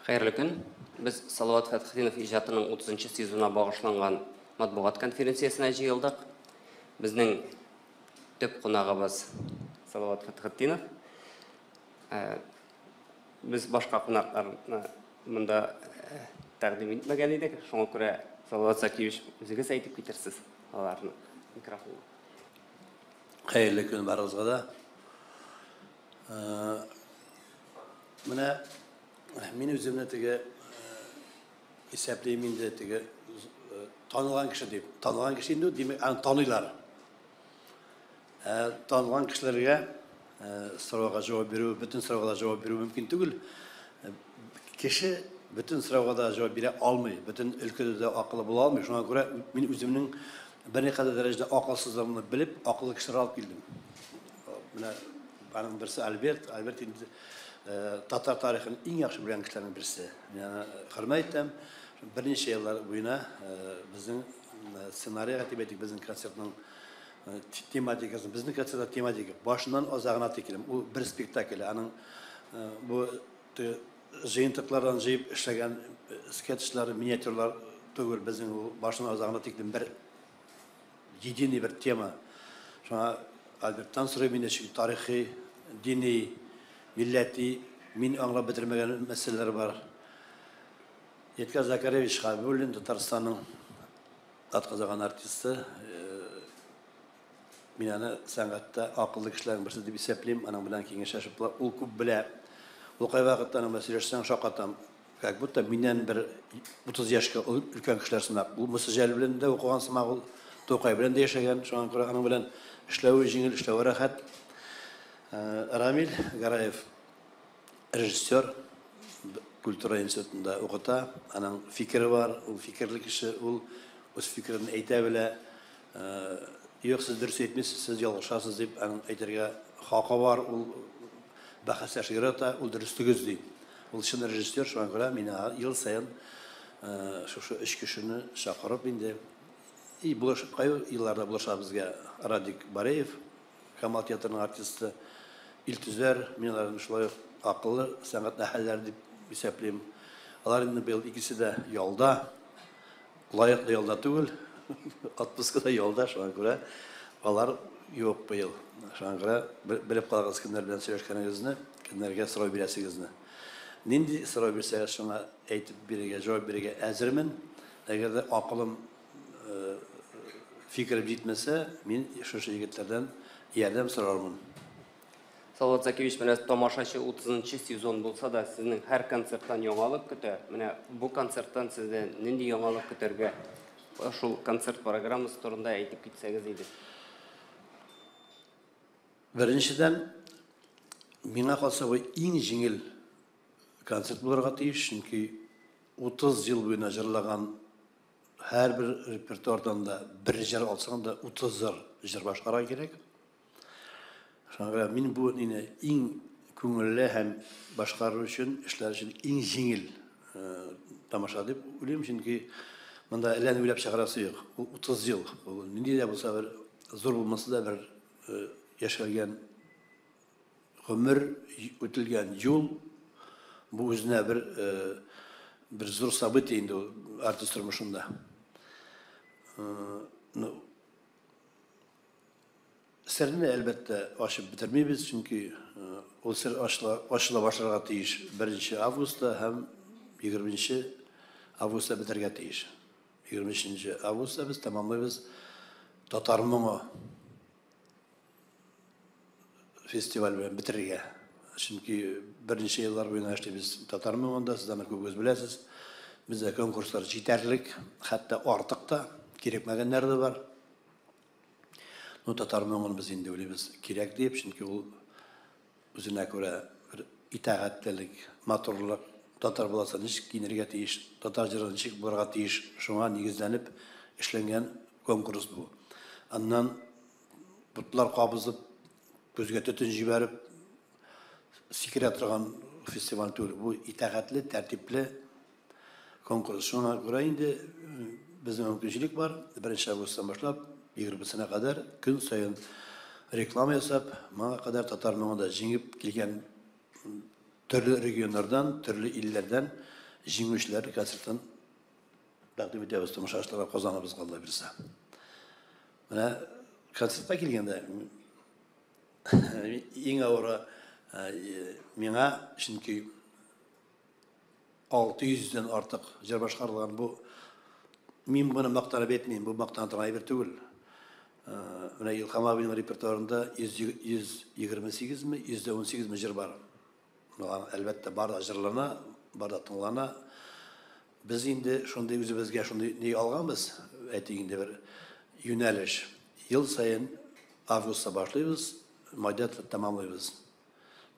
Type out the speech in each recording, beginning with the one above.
Хәерле көн. Без Салават Фәтхетдинов иҗатының 30 сезонына багышланган матбугат конференциясенә җыелдык. Безнең төп кунагыбыз Салават Фәтхетдинов. Без башка кунакларны монда тәкъдим итмәгән идек. Шуңа күрә Салават Закиевич үзегез әйтеп китерсез аларны микрофонга. Хәерле көн барыгызга да. Менә мин үземне теге исәплим инде теге танылган кеше дип. Танылган кеше инде, димәк, аны таныйлар. Танылган кешеләргә сорауга җавап бирү, бөтен сорауга да җавап бирү мөмкин түгел. Кеше бөтен сорауга да җавап бирә алмый, бөтен өлкәдә дә акыллы була алмый. Шуңа күрә мин үземнең берникадәр дәрәҗәдә акылсызлыгымны белеп, акыллы кешеләр алып килдем. Менә аның берсе Альберт. Альберт инде татар тарихын иң яхшы белгән кешеләрнең берсе. Мин аны хөрмәт итәм. Берничә еллар буена безнең сценарийга дип әйтик, безнең концертның тематикасын, безнең концертта тематика башыннан азагына тиклем. Ул бер спектакль. Аның бу җыентыклардан җыеп эшләгән скетчлар, миниатюрлар түгел, безнең ул башыннан азагына тиклем бер единый бер тема. Шуңа Альберттан сорыйм инде, чөнки тарихи, дини, милләти мин аңлап бетермәгән мәсьәләләр бар. Едгар Закаревич Хабибуллин, Татарстанның атказанган артисты. Мин аны сәнгатьтә акыллы кешеләрнең берсе дип исәплим. Аның белән киңәшләшеп була. Ул күп белә. Ул кайвакытта аның белән сөйләшсәң шаккатам. Как будто миннән бер 30 яшькә өлкән кешеләр сымак. Ул Муса Җәлил белән дә укыган сымак ул. Тукай белән дә яшәгән. Шуңа күрә аның белән эшләве җиңел, эшләве рәхәт. Рамил Гараев режиссер, культура институтында укыта. Аның фикере бар, ул фикерле кеше, ул үз фикерен әйтә белә. Юк, сез дөрес әйтмисез, сез ялгышасыз дип аның әйтергә хакы бар. Ул бәхәсләшергә ярата, ул дөреслек эзли. Ул чын режиссер, шуңа күрә мин аңа ел саен шушы өч кешене чакырып инде и булыш, кай елларда булыша безгә Радик Бареев, Камал театрының артисты, Илтөзәр, мин аларны шулай ук акыллы сәнгать әһелләре дип исәплим. Алар инде быел икесе дә ялда, лаеклы ялда түгел, отпускада ялда, шуңа күрә алар юк быел. Шуңа күрә белеп калыгыз кемнәр белән сөйләшкәнегезне, кемнәргә сорау бирәсегезне. Нинди сорау бирсәгез, шуңа әйтеп бирергә, җавап бирергә әзермен. Әгәр дә акылым, фикерем җитмәсә, мин шушы егетләрдән ярдәм сорармын. Салават Закиевич, менә тамашачы 30 сезон булса да, сезнең һәр концерттан яңалык көтә. Менә бу концерттан сездән нинди яңалык көтәргә? Шул концерт программасы турында әйтеп китсәгез иде. Беренчедән, миңа калса, бу иң җиңел концерт булырга тиеш, чөнки 30 ел буена җырлаган һәрбер репертуардан да бер җыр алсаң да 30 җыр җыр башкарырга кирәк. Шуңа күрә мин бу нине иң күңелле һәм башкару өчен, эшләр өчен иң җиңел тамаша дип уйлыйм, чөнки монда әллә ни уйлап чыгарасы юк. Ул 30 ел, ул нинди дә булса бер зур булмаса да бер яшәлгән гомер, үтелгән юл, бу үзенә бер бер зур событие инде ул артист тормышында. Ну, серне, әлбәттә, ачып бетермибез, чөнки ул сер ачыла, ачыла башларга тиеш 1 августта һәм 20 августта бетәргә тиеш. 23 августта без тәмамлыйбыз Татар моңы фестиваль белән бетерергә. Чөнки берничә еллар буена эшлибез Татар моңында, сез аны күбегез беләсез. Бездә конкурслар җитәрлек, хәтта артык та, кирәкмәгәннәре дә бар. Ну, татар моңын без инде уйлыйбыз кирәк дип, чөнки ул үзенә күрә бер итагатьлелек, матурлык, татар баласы ничек киенергә тиеш, татар җыры ничек булырга тиеш, шуңа нигезләнеп эшләнгән конкурс бу. Аннан ботлар кабызып, күзгә төтен җибәреп сикерә торган фестиваль түгел. Бу итагатьле, тәртипле конкурс. Шуңа күрә инде безнең мөмкинчелек бар. 1 августтан башлап 20-сенә кадәр көн саен реклама ясап, моңа кадәр татар моңында җиңеп килгән Төрле регионнардан, төрле илләрдән җиңүчеләр концертын тәкъдим итәбез тамашачыларга Казаныбызга, Алла бирсә. Менә концертка килгәндә иң авыры миңа, чөнки 600 дән артык җыр башкарылган бу мин моны мактанып әйтмим, бу мактана торган әйбер түгел. Менә Илһам абыйның репертуарында 128 ме, 118 ме җыр бар. Әлбәттә, бар да җырлана, бар да тыңлана. Без инде шундый үзебезгә шундый ни алганбыз, әйтик инде бер юнәлеш. Ел саен августта башлыйбыз, майда тәмамлыйбыз.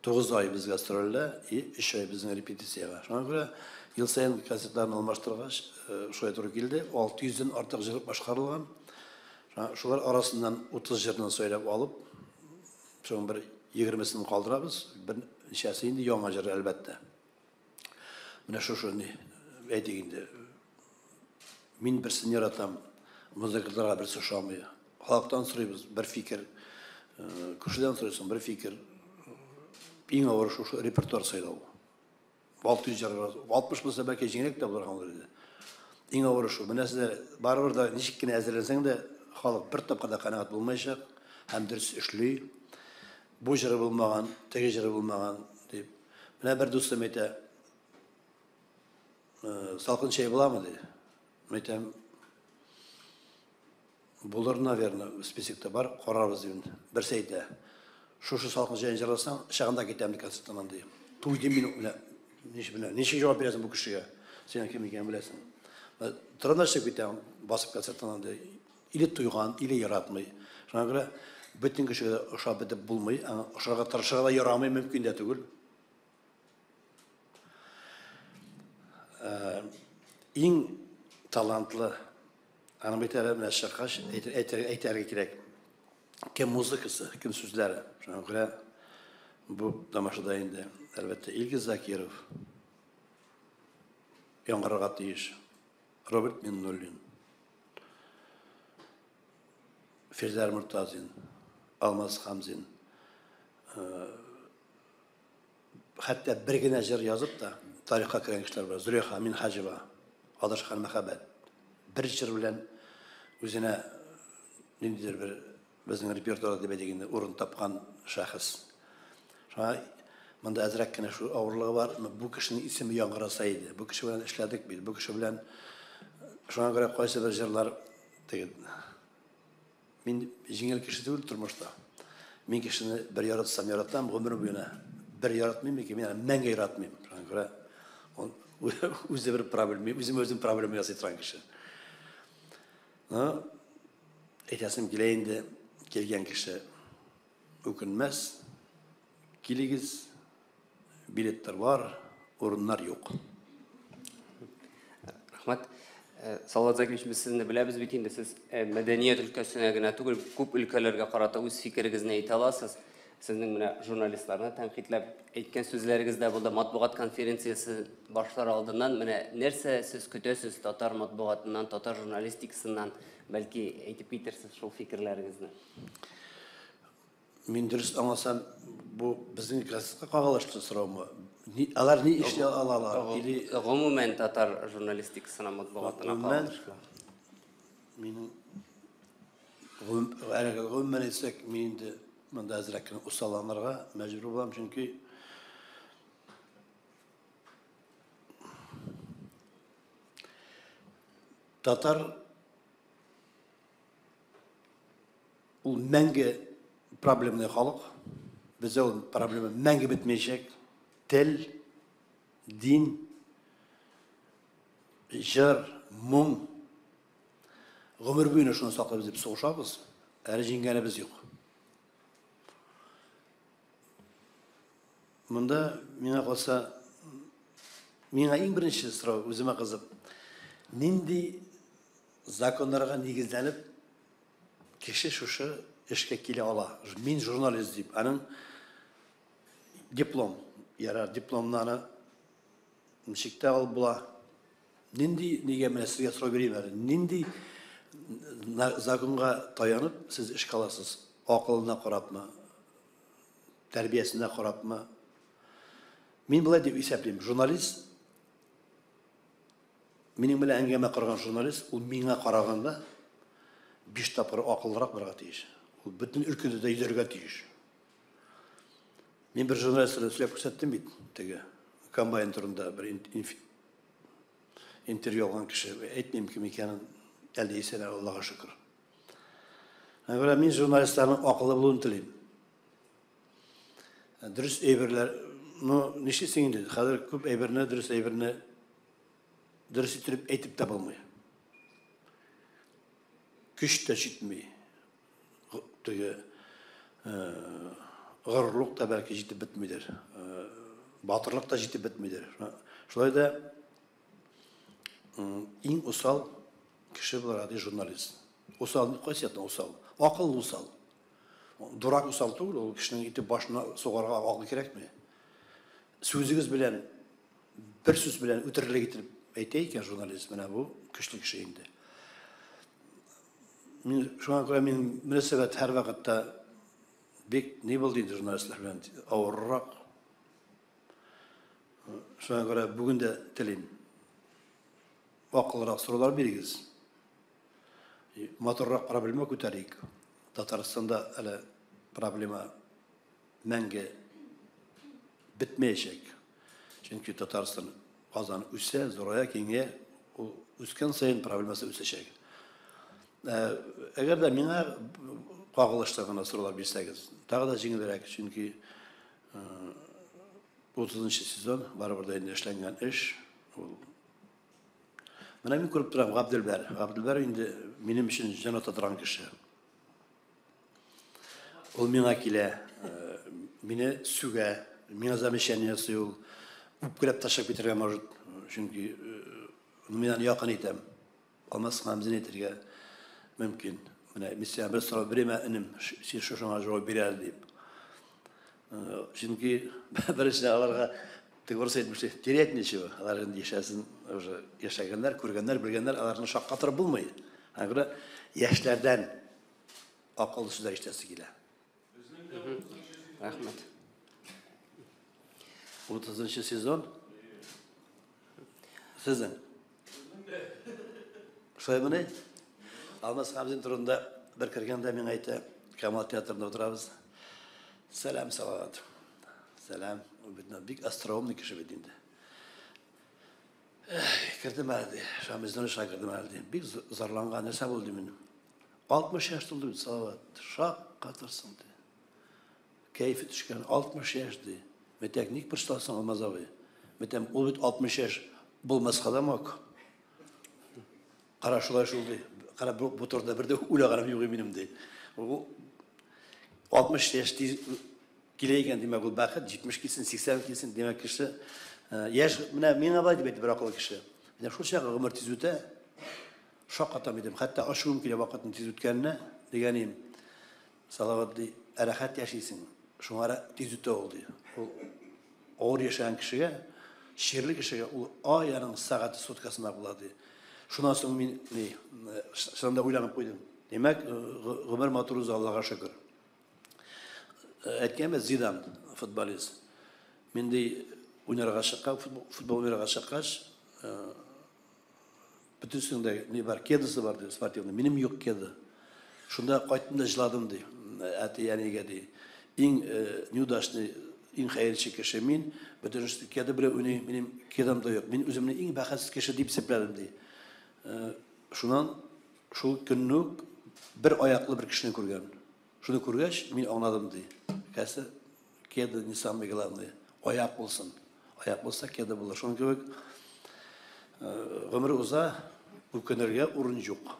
9 ай без гастрольдә и 3 ай безнең репетициягә. Шуңа күрә ел саен концертларны алмаштыргач, шулай туры килде. 600 дән артык җыр башкарылган. Шулар арасыннан 30 җырны сайлап алып, шуның бер 20-сен калдырабыз, берничәсе инде яңа җыр, әлбәттә. Менә шушы ни, әйтик инде, мин берсен яратам, музыкантларга берсе ошамый. Халыктан сорыйбыз, бер фикер, кешедән сорыйсың, бер фикер. Иң авыры шушы репертуар сайлау. 600 җыр, 60 булса бәлки җиңелрәк тә булыр иде. Иң авыры шул. Менә сездә барыбер да ничек кенә әзерләнсәң дә, халык бер тапкыр да канәгать булмаячак һәм дөрес эшли. Бу җыры булмаган, теге җыры булмаган дип. Менә бер дустым әйтә, салкын чәй буламы ди. Мин әйтәм, булыр, наверное, списокта бар, карарбыз дим. Берсе әйтә, шушы салкын чәйне җырласаң, чагында китәм ди концерттан ди. Туйдым мин, менә ничек менә, ничек җавап бирәсең бу кешегә? Син кем икәнен беләсең. Торам да чыгып китәм, басып концерттан ди. Или туйган, или яратмый. Шуңа күрә бөтен кешегә дә ошап бетеп булмый, аңа ошарга тырышырга да ярамый, мөмкин дә түгел. Иң талантлы, аның бит әле менә чыккач, әйтергә кирәк. Кем музыкасы, кем сүзләре. Шуңа күрә бу тамашада инде, әлбәттә, Илгиз Закиров яңгырарга тиеш. Роберт Миннуллин, Фирзәр Мортазин, Алмаз Хамзин. Хәтта бер генә җыр язып та тарихка кергән кешеләр бар. Зөләйха Минһаҗева, Адашкан мәхәббәт. Бер җыр белән үзенә ниндидер бер безнең репертуарда дип әйтик инде урын тапкан шәхес. Шуңа монда әзрәк кенә шул авырлыгы бар. Бу кешенең исеме яңгыраса иде. Бу кеше белән эшләдек бит. Бу кеше белән шуңа күрә кайсы бер җырлар теге мин җиңел кеше түгел тормышта. Мин кешене бер яратсам яратам, гомер буена. Бер яратмыйм икән, мин аны мәңге яратмыйм. Шуңа күрә ул үзе бер проблема, мин үзем үзем проблема ясый торган кеше. Но әйтәсем килә инде, килгән кеше үкенмәс. Килегез, билетлар бар, урыннар юк. Рәхмәт. Салават Закирович, без сезне беләбез бит инде, сез мәдәният өлкәсенә генә түгел, күп өлкәләргә карата үз фикерегезне әйтә аласыз. Сезнең менә журналистларны тәнкыйтьләп әйткән сүзләрегез дә булды. Матбугат конференциясе башлар алдыннан менә нәрсә сез көтәсез татар матбугатыннан, татар журналистикасыннан, бәлки әйтеп китерсез шул фикерләрегезне. Мин дөрес аңласам, бу безнең газетка кагылышлы сораумы? Алар ни эшли алалар? Или гомумән татар журналистикасына, матбугатына кагылышлы? Минем гомумән әйтсәк, мин инде монда әзрәк кенә усалланырга мәҗбүр булам, чөнки татар ул мәңге проблемный халык. Бездә ул проблема мәңге бетмәячәк. Тел, дин, җыр, моң. Гомер буена шуны саклыйбыз дип сугышабыз, әле җиңгәнебез юк. Монда миңа калса, миңа иң беренче сорау үземә кызык. Нинди законнарга нигезләнеп кеше шушы эшкә килә ала? Мин журналист дип, аның диплом, ярар, дипломны аны ничек тә алып була. Нинди, нигә менә сезгә сорау бирим әле, нинди законга таянып сез эшкә аласыз? Акылына карапмы? Тәрбиясенә карапмы? Мин болай дип исәплим, журналист, минем белән әңгәмә корган журналист, ул миңа караганда 5 тапкыр акыллырак булырга тиеш. Ул бөтен өлкәдә дә йөзәргә тиеш. Мин бер журналист белән сөйләп күрсәттем бит, теге комбайн турында бер интервью алган кеше, әйтмим кем икәнен, әле исән, Аллага шөкер. Әгәр мин журналистларның акыллы булуын телим. Дөрес әйберләр, ну, нишлисең инде, хәзер күп әйберне, дөрес әйберне дөрес итеп әйтеп тә булмый. Көч тә җитми. Теге горурлык та бәлки җитеп бетмидер. Батырлык та җитеп бетмидер. Шулай да иң усал кеше булыр ди журналист. Усал, кайсы яктан усал? Акыллы усал. Дурак усал түгел, ул кешенең итеп башына сугарга акыл кирәкми. Сүзегез белән, бер сүз белән үтерерлек итеп әйтә икән журналист, менә бу көчле кеше инде. Мин шуңа күрә минем мөнәсәбәт һәрвакытта бик ни булды инде журналистлар белән авыррак. Шуңа күрә бүген дә телим. Акыллырак сораулар бирегез. Матуррак проблема күтәрик. Татарстанда әле проблема мәңге бетмәячәк. Чөнки Татарстан Казан үсә, зурая, киңәя, ул үскән саен проблемасы үсәчәк. Әгәр дә миңа кагылышлы гына сораулар бирсәгез, тагы да җиңелрәк, чөнки 30 сезон барыбер дә инде эшләнгән эш. Ул менә мин күреп торам Габделбәр. Габделбәр инде минем өчен җан ата торган кеше. Ул миңа килә, мине сүгә, миңа замечание ясый ул. Үпкәләп ташлап китәргә может, чөнки мин аны якын итәм. Алмаз Хәмзин әйтергә мөмкин. Менә мин сиңа бер сорау бирәм, энем, син шушыңа җавап бир әле дип. Чөнки беренчедән аларга теге урыс әйтмешли, терять нечего. Алар инде яшәсен, уже яшәгәннәр, күргәннәр, белгәннәр, аларны шаккатырып булмый. Аңа күрә яшьләрдән акыллы сүзләр ишетәсе килә. Рәхмәт. 30 сезон. Сезнең. Шулаймыни? Алмаз Хәмзин турында бер кергәндә миңа әйтә, Камал театрында утырабыз. Сәлам, Салават. Сәлам. Ул бит бик остроумный кеше бит инде. Кердем әле ди. Шамилдән аша кердем әле ди. Бик зарланган нәрсә булды минем. 60 яшь тулды бит, Салават. Шаккатырсың ди. Кәефе төшкән 60 яшь ди. Мәтәк ник борчыласың, Алмаз абый? Мәтәм, ул бит 60 яшь булмаска да мөк. Кара шулай шул ди. Кара бу турыда бер дә уйлаганым юк минем ди. Ул 60 яшь тиз килә икән, димәк, ул бәхет, 70 килсен, 80 килсен, димәк, кеше яшь, менә миңа болай дип әйтте бер акыллы кеше. Менә шул чагы гомер тиз үтә, шаккатам идем. Хәтта ачуым килә вакытның тиз үткәненә, дигән идем. Салават ди, рәхәт яшисең, шуңа тиз үтә ул ди. Ул авыр яшәгән кешегә, чирле кешегә ул ай аның сәгате суткасына була ди. Шуннан соң мин ни, чыннан да уйланып куйдым. Димәк, гомер матур уза, Аллага шөкер. Әйткәнме, Зидан футболист. Мин ди уйнарга чыккан, футбол уйнарга чыккач, бөтенесенең дә ни бар, кедасы бар ди, спортивный. Минем юк кеды. Шунда кайттым да җыладым ди. Әти әнигә ди. Иң неудачный, иң хәерче кеше мин. Бөтенесе кеды белән уйный, минем кедам да юк. Мин үземне иң бәхетсез кеше дип исәпләдем ди. Шуннан шул көнне үк бер аяклы бер кешене күргән. Шуны күргәч, мин аңладым ди. Кәсе кеды не самое главное. Аяк булсын. Аяк булса кеды булыр. Шуның кебек гомер уза, үкенергә урын юк.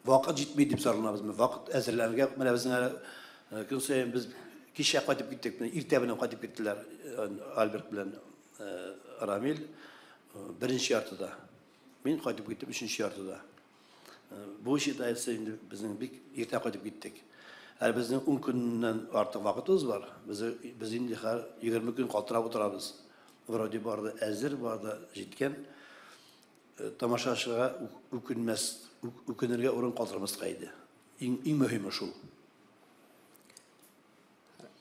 Вакыт җитми дип зарланабыз. Вакыт әзерләнергә, менә безнең әле көн саен без кичә кайтып киттек, менә иртә белән кайтып киттеләр Альберт белән Рамил беренче яртыда. Мин кайтып киттем өченче яртыда. Бу считается инде безнең бик иртә кайтып киттек. Әле безнең 10 көннән артык вакытыбыз бар. Без инде хәзер 20 көн калтырап утырабыз. Вроде барды әзер, барды җиткән. Тамашачыга үкенмәс, үкенергә урын калдырмаска иде. Иң мөһиме шул.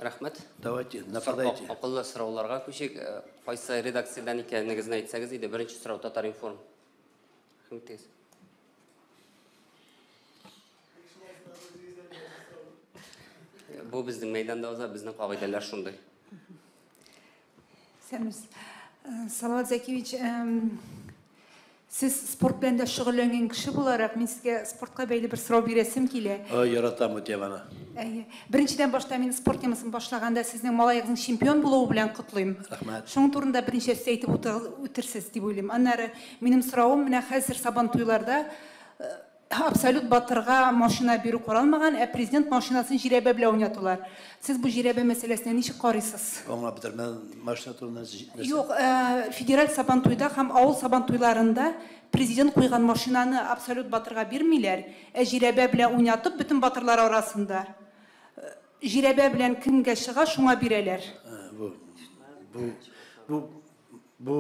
Рәхмәт. Давайте, нападайте. Акыллы сорауларга күчик. Кайсы редакциядән икәнегезне әйтсәгез иде. Беренче сорау Татар-информ. Рәхмәт. Бу безнең мәйданда уза, безнең кагыйдәләр шундый. Сәміз. Салават Зәкиевич, сез спорт белән дә шөгыльләнгән кеше буларак, мин сезгә спортка бәйле бер сорау бирәсем килә. Ой, яратам бу теманы. Әйе. Беренчедән башта мин спорт темасын башлаганда сезнең малаегызның чемпион булуы белән котлыйм. Рәхмәт. Шуның турында берничә сүз әйтеп үтерсез дип уйлыйм. Аннары минем соравым менә хәзер Сабантуйларда абсолют батырга машина бирү каралмаган, ә президент машинасын жирәбә белән уйнатулар. Сез бу жирәбә мәсьәләсенә ничек карыйсыз? Аңлап бетермәдем, машина турында нәрсә? Юк, федераль Сабантуйда һәм авыл Сабантуйларында президент куйган машинаны абсолют батырга бирмиләр, ә жирәбә белән уйнатып бөтен батырлар арасында. Жирәбә белән кемгә чыга, шуңа бирәләр. Бу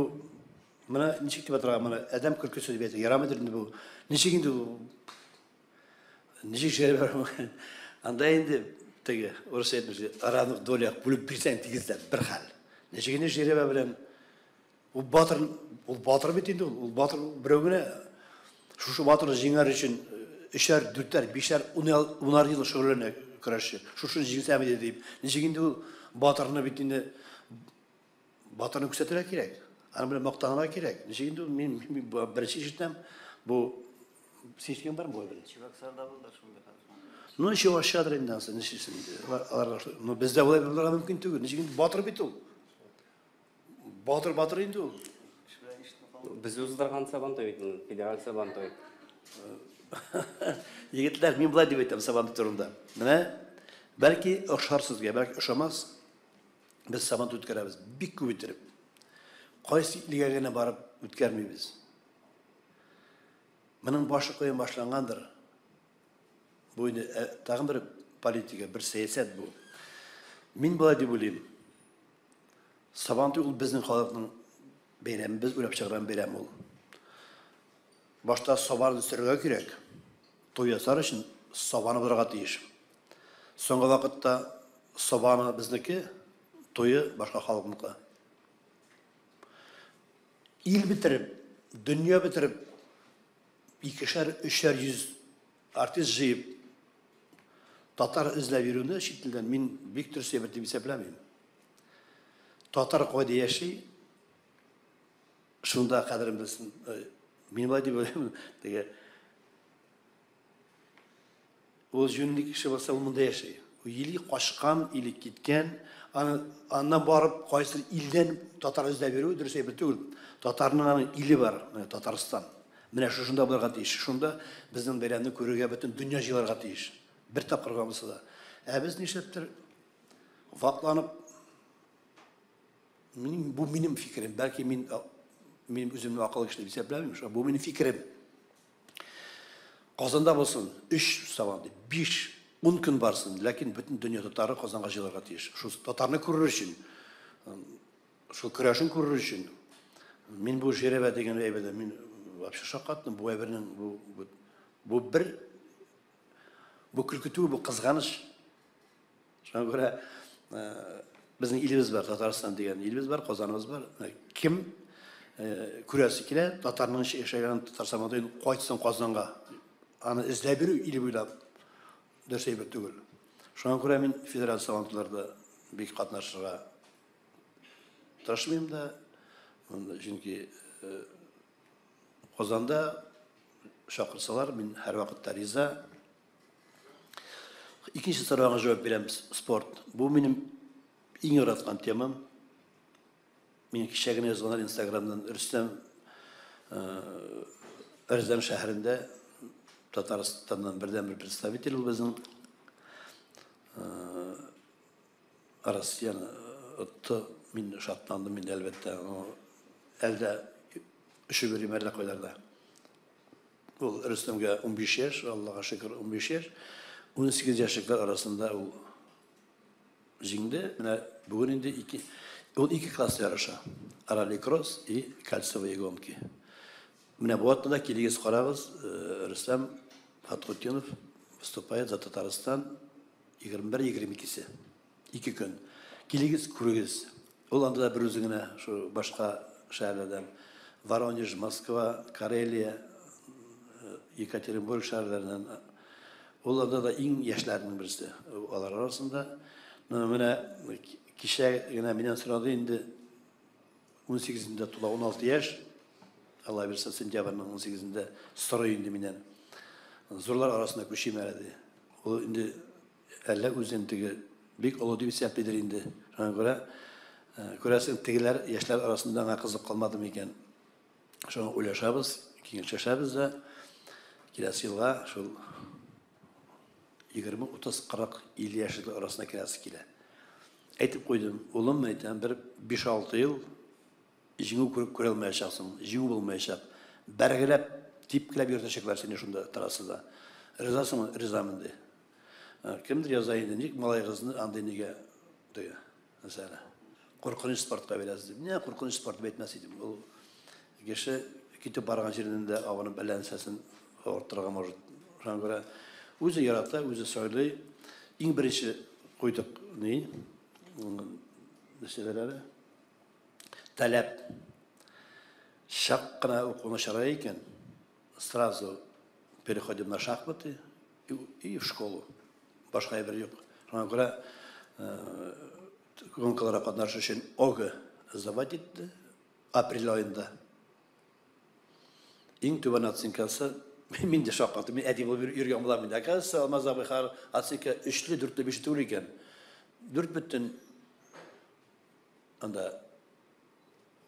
менә ничек дип атарга, моны адәм көлкесе дип әйтергә ярамыйдыр инде бу. Ничек инде ул? Ничек жирәбә? Анда инде теге урысча әйтмешли, равных долях бүлеп бирсәң тигезләп бер хәл. Ничек инде жирәбә белән ул батыр, ул батыр бит инде ул, ул батыр берәү генә шушы батырны җиңәр өчен өчәр, дүртәр, бишәр, унар ел шөгыльләнә көрәшче. Шушыны җиңсәм иде дип. Ничек инде ул батырны бит инде батырны күрсәтергә кирәк. Аның белән мактанырга кирәк. Ничек инде ул, мин беренче ишетәм, бу син ишеткән бармы бу әйберне? Чебоксарда булды шундый хәл. Ну, чувашчадыр инде анысы, нишлисең инде. Аларга шулай. Ну, бездә болай булырга мөмкин түгел. Ничек инде батыр бит ул. Батыр, батыр инде ул. Без уздырган Сабантуй бит инде, федераль Сабантуй. Егетләр, мин болай дип әйтәм Сабантуй турында. Менә бәлки ошар сезгә, бәлки ошамас. Без Сабантуй үткәрәбез бик күп иттереп. Кайсы илгә генә барып үткәрмибез. Моның башы каян башлангандыр. Бу инде тагын бер политика, бер сәясәт бу. Мин болай дип уйлыйм. Сабантуй ул безнең халыкның бәйрәме, без уйлап чыгарган бәйрәм ул. Башта сабаны үстерергә кирәк. Туй ясар өчен сабаны булырга тиеш. Соңгы вакытта сабаны безнеке, туе башка халыкныкы. Ил бетереп, дөнья бетереп, икешәр, өчәр йөз артист җыеп, татар эзләп йөрүне чит илдән мин бик дөрес әйбер дип исәпләмим. Татар кайда яши, шунда кадерен белсен. Мин болай дип уйлыйм, теге ул җүнле кеше булса, ул монда яши. Ул или качкан, или киткән. Аннан барып кайсы илдән татар эзләп йөрү дөрес әйбер түгел. Татарның аның иле бар, менә Татарстан. Менә шушында булырга тиеш. Шунда безнең бәйрәмне күрергә бөтен дөнья җыелырга тиеш. Бер тапкыр булса да. Ә без нишләптер вакланып, бу минем фикерем. Бәлки мин үземне акыллы кеше дип исәпләмим, шуңа бу минем фикерем. Казанда булсын 3 Сабантуй, 5, 10 көн барсын, ләкин бөтен дөнья татары Казанга җыелырга тиеш. Шул татарны күрер өчен, шул көрәшен күрер өчен. Мин бу жирәбә дигән әйбердә мин вообще шаккаттым. Бу әйбернең бу бер, бу көлке түгел, бу кызганыч. Шуңа күрә безнең илебез бар, Татарстан дигән илебез бар, Казаныбыз бар. Кем күрәсе килә, татарның яшәгән татар Сабантуен кайтсын Казанга. Аны эзләп йөрү иле буйлап дөрес әйбер түгел. Шуңа күрә мин федераль Сабантуйларда бик катнашырга тырышмыйм да, чөнки Казанда чакырсалар, мин һәрвакытта риза. Икенче сорауга җавап бирәм, спорт. Бу минем иң яраткан темам. Мин кичә генә язганнар Инстаграмдан Рөстәм Рязань шәһәрендә Татарстаннан бердәнбер представитель ул безнең. Россияне отты. Мин шатландым, мин әлбәттә, әлдә өшеп йөрим әллә кайларда. Ул Рөстәмгә 15 яшь, Аллага шөкер, 15 яшь. 18 яшьлекләр арасында ул җиңде. Менә бүген инде ул ике класс ярыша. Ралли-кросс и кольцевые гонки. Менә бу атнада килегез карагыз, Рөстәм Фатхутдинов выступает за Татарстан егерме бер, егерме икесе. 2 көн. Килегез, күрегез. Ул анда да бер үзе генә, шу башка шәһәрләрдән. Воронеж, Москва, Карелия, Екатеринбург шәһәрләреннән. Ул анда да иң яшьләрнең берсе алар арасында. Менә кичә генә миннән сорады инде, 18-ндә тула 16 яшь. Алла бирсә, сентябрьнең 18-ндә сорый инде миннән. Зурлар арасында күчим әле ди. Ул инде әллә үзен теге бик олы дип исәплидер инде. Шуңа күрә, күрәсең, тегеләр яшьләр арасында аңа кызык калмады микән. Шуңа уйлашабыз, киңәшләшәбез дә. Киләсе елга шул 20, 30, 40, 50 яшьлек арасына керәсе килә. Әйтеп куйдым, улым, әйтәм, бер 5-6 ел җиңү күреп күрә алмаячаксың, җиңү булмаячак. Бәргеләп, типкеләп йөртәчәкләр сине шунда трассада. Ризасыңмы? Ризамын ди. Кемдер яза инде, ник малайгызны андый нигә теге, мәсәлән, куркыныч спортка бирәсез дип. Менә куркыныч спорт дип әйтмәс идем. Ул кеше китеп барган җиреннән дә абынып әллә нәрсәсен авырттырырга может. Шуңа күрә үзе ярата, үзе сайлый. Иң беренче куйдык ни? Нәрсәләр? Таләп. Чак кына уку начарая икән, сразу переходим на шахматы и в школу. Башка әйбер юк. Шуңа күрә гонкаларга катнашу өчен ОГЭ сдавать итте апрель аенда. Иң түбән оценкасы, мин дә шаккаттым, мин әти булып йөргән булам инде. Оказывается, Алмаз абый хәзер оценка 3-ле, 4-ле, 5-ле түгел икән. 4 бөтен анда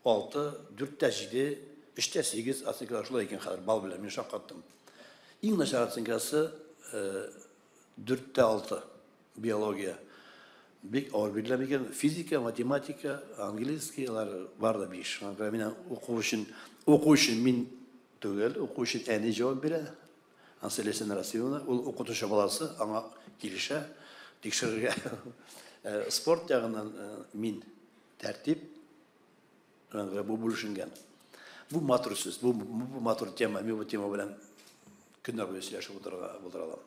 6, 4-тә 7, 3-тә 8 оценкалар шулай икән хәзер балл белән, мин шаккаттым. Иң начар оценкасы 4-тә 6 биология. Бик авыр бирелә микән? Физика, математика, английский, алар бар да 5. Шуңа күрә мин уку өчен мин түгел, уку өчен әни җавап бирә. Ансы Лесина Расимовна, ул укытучы баласы, аңа килешә, тикшерергә. Спорт ягыннан мин тәртип, бу бүлешенгән. Бу матур сүз, бу матур тема, мин бу тема белән көннәр буе сөйләшеп утырырга булдыра алам.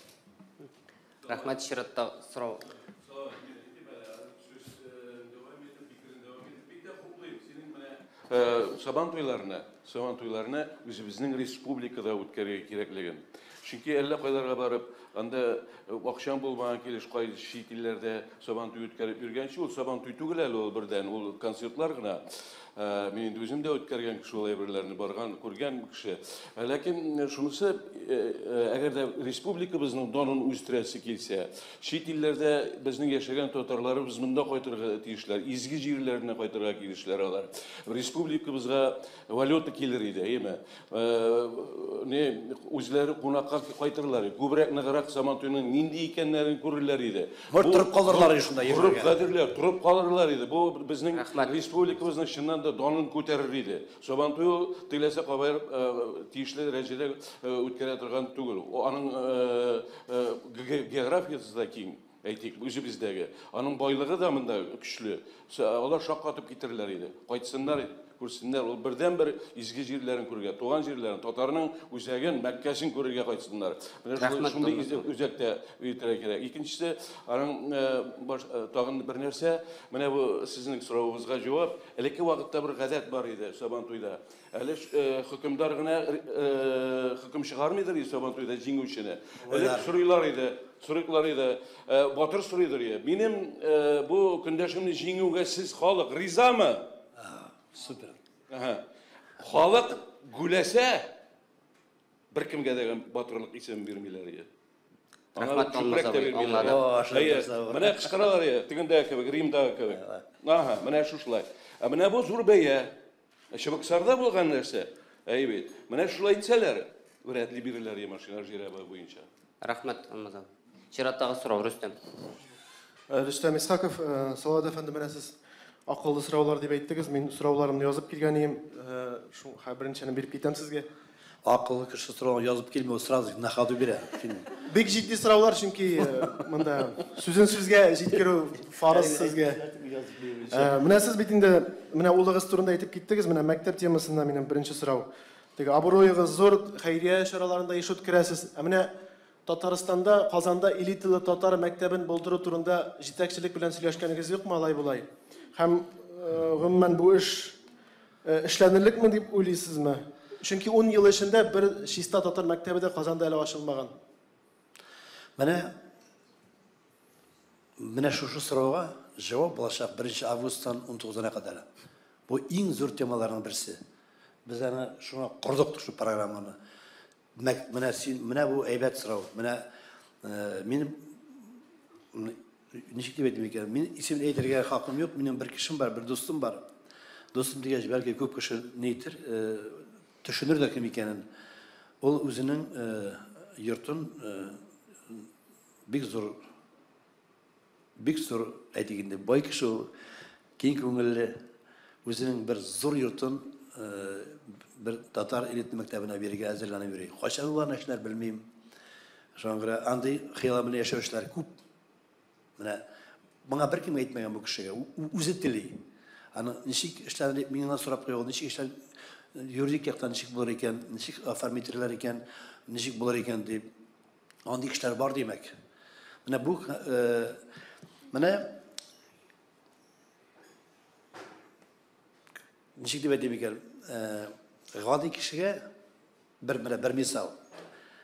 Рәхмәт, чиратта сорау. Сабан туйларны үзебезнең республикада үткәрергә кирәклеген. Чөнки әллә кайларга барып, анда акчаң булмаган килеш кай чит илләрдә сабан туй үткәреп йөргәнче, ул сабан туй түгел әле ул бердән, ул концертлар гына. Мин инде үзем дә үткәргән кеше, ул әйберләрне барган, күргән кеше. Ләкин шунысы, әгәр дә республикабызның данын үстерәсе килсә, чит илләрдә безнең яшәгән татарларыбыз монда кайтырга тиешләр, изге җирләренә кайтырга килешләр алар. Республикабызга валюта килер иде, әйеме? Үзләре кунакка кайтырлар, күбрәк ныграк сабан туйның нинди икәннәрен күрерләр иде. Торып калырлар иде шунда. Торып кадерләр, торып калырлар иде. Бу безнең республикабызның чыннан да данын күтәрер иде. Сабан туе теләсә кабар тиешле дәрәҗәдә үткәрә торган түгел. Аның географиясе дә киң, әйтик, үзебездәге. Аның байлыгы да монда көчле. Алар шаккатып китерләр иде. Кайтсыннар, күрсеннәр. Ул бердән-бер изге җирләрен күрергә, туган җирләрен, татарның үзәген, Мәккәсен күрергә кайтсыннар. Менә шундый үзәктә үтәргә кирәк. Икенчесе, аның тагын бер нәрсә, менә бу сезнең соравыгызга җавап. Элекке вакытта бер гадәт бар иде Сабан туйда. Әле хөкемдар гына хөкем чыгармыйдыр Сабан туйда җиңүчене. Элек сорыйлар иде, сорыйлар иде. Батыр сорыйдыр иде. Минем бу көндәшемне җиңүгә сез халык ризамы? Супер. Халык гүләсә, бер кемгә дә батырлык исемен бирмиләр иде. Рәхмәт, Алмаз абый, аңладым. Менә кычкыралар иде, тегендәге кебек, Римдагы кебек. Ага, менә шушылай. Ә менә бу зур бәя. Чыбыксарда булган нәрсә. Әй бит. Менә шулай итсәләр, вряд ли биреләр машина жирәбе буенча. Рәхмәт, Алмаз абый. Чираттагы сорау, Рөстәм. Рөстәм Исхаков, Салават әфәнде, менә сез акыллы сораулар дип әйттегез. Мин сорауларымны язып килгән идем. Шул беренчене биреп китәм сезгә. Акыллы кеше сорауны язып килми, ул сразу на ходу бирә. Бик җитди сораулар, чөнки монда сүзен сүзгә җиткерү фарыз сезгә. Менә сез бит инде менә улыгыз турында әйтеп киттегез, менә мәктәп темасында минем беренче сорау. Теге абруегыз зур, хәйрия чараларында еш үткәрәсез. Ә менә Татарстанда, Казанда элиталы татар мәктәбен булдыру турында җитәкчелек белән сөйләшкәнегез юкмы алай болай? Һәм гомумән бу эш эшләнерлекме дип уйлыйсызмы? Чөнки 10 ел эчендә бер чиста татар мәктәбе дә Казанда әле ачылмаган. Менә шушы сорауга җавап булачак 1 августтан 19-на кадәр. Бу иң зур темаларның берсе. Без аны шуңа кордык шушы программаны. Менә син, менә бу әйбәт сорау. Менә минем ничек дип әйтим икән? Мин исемен әйтергә хакым юк. Минем бер кешем бар, бер дустым бар. Дустым дигәч, бәлки күп кеше ни итер, төшенер дә кем икәнен. Ул үзенең йортын бик зур, бик зур, әйтик инде, бай кеше ул, киң күңелле, үзенең бер зур йортын бер татар элитный мәктәбенә бирергә әзерләнеп йөри. Кайчан ул аны эшләр, белмим. Шуңа күрә андый хыял белән яшәүчеләр күп. Менә моңа беркем әйтмәгән бу кешегә, үзе тели. Аны ничек эшләр дип миңа сорап куя, ул ничек эшләр, юридик яктан ничек булыр икән, ничек оформитерләр икән, ничек булыр икән дип. Андый кешеләр бар димәк. Менә бу, менә ничек дип әйтим икән, гади кешегә бер, менә бер мисал.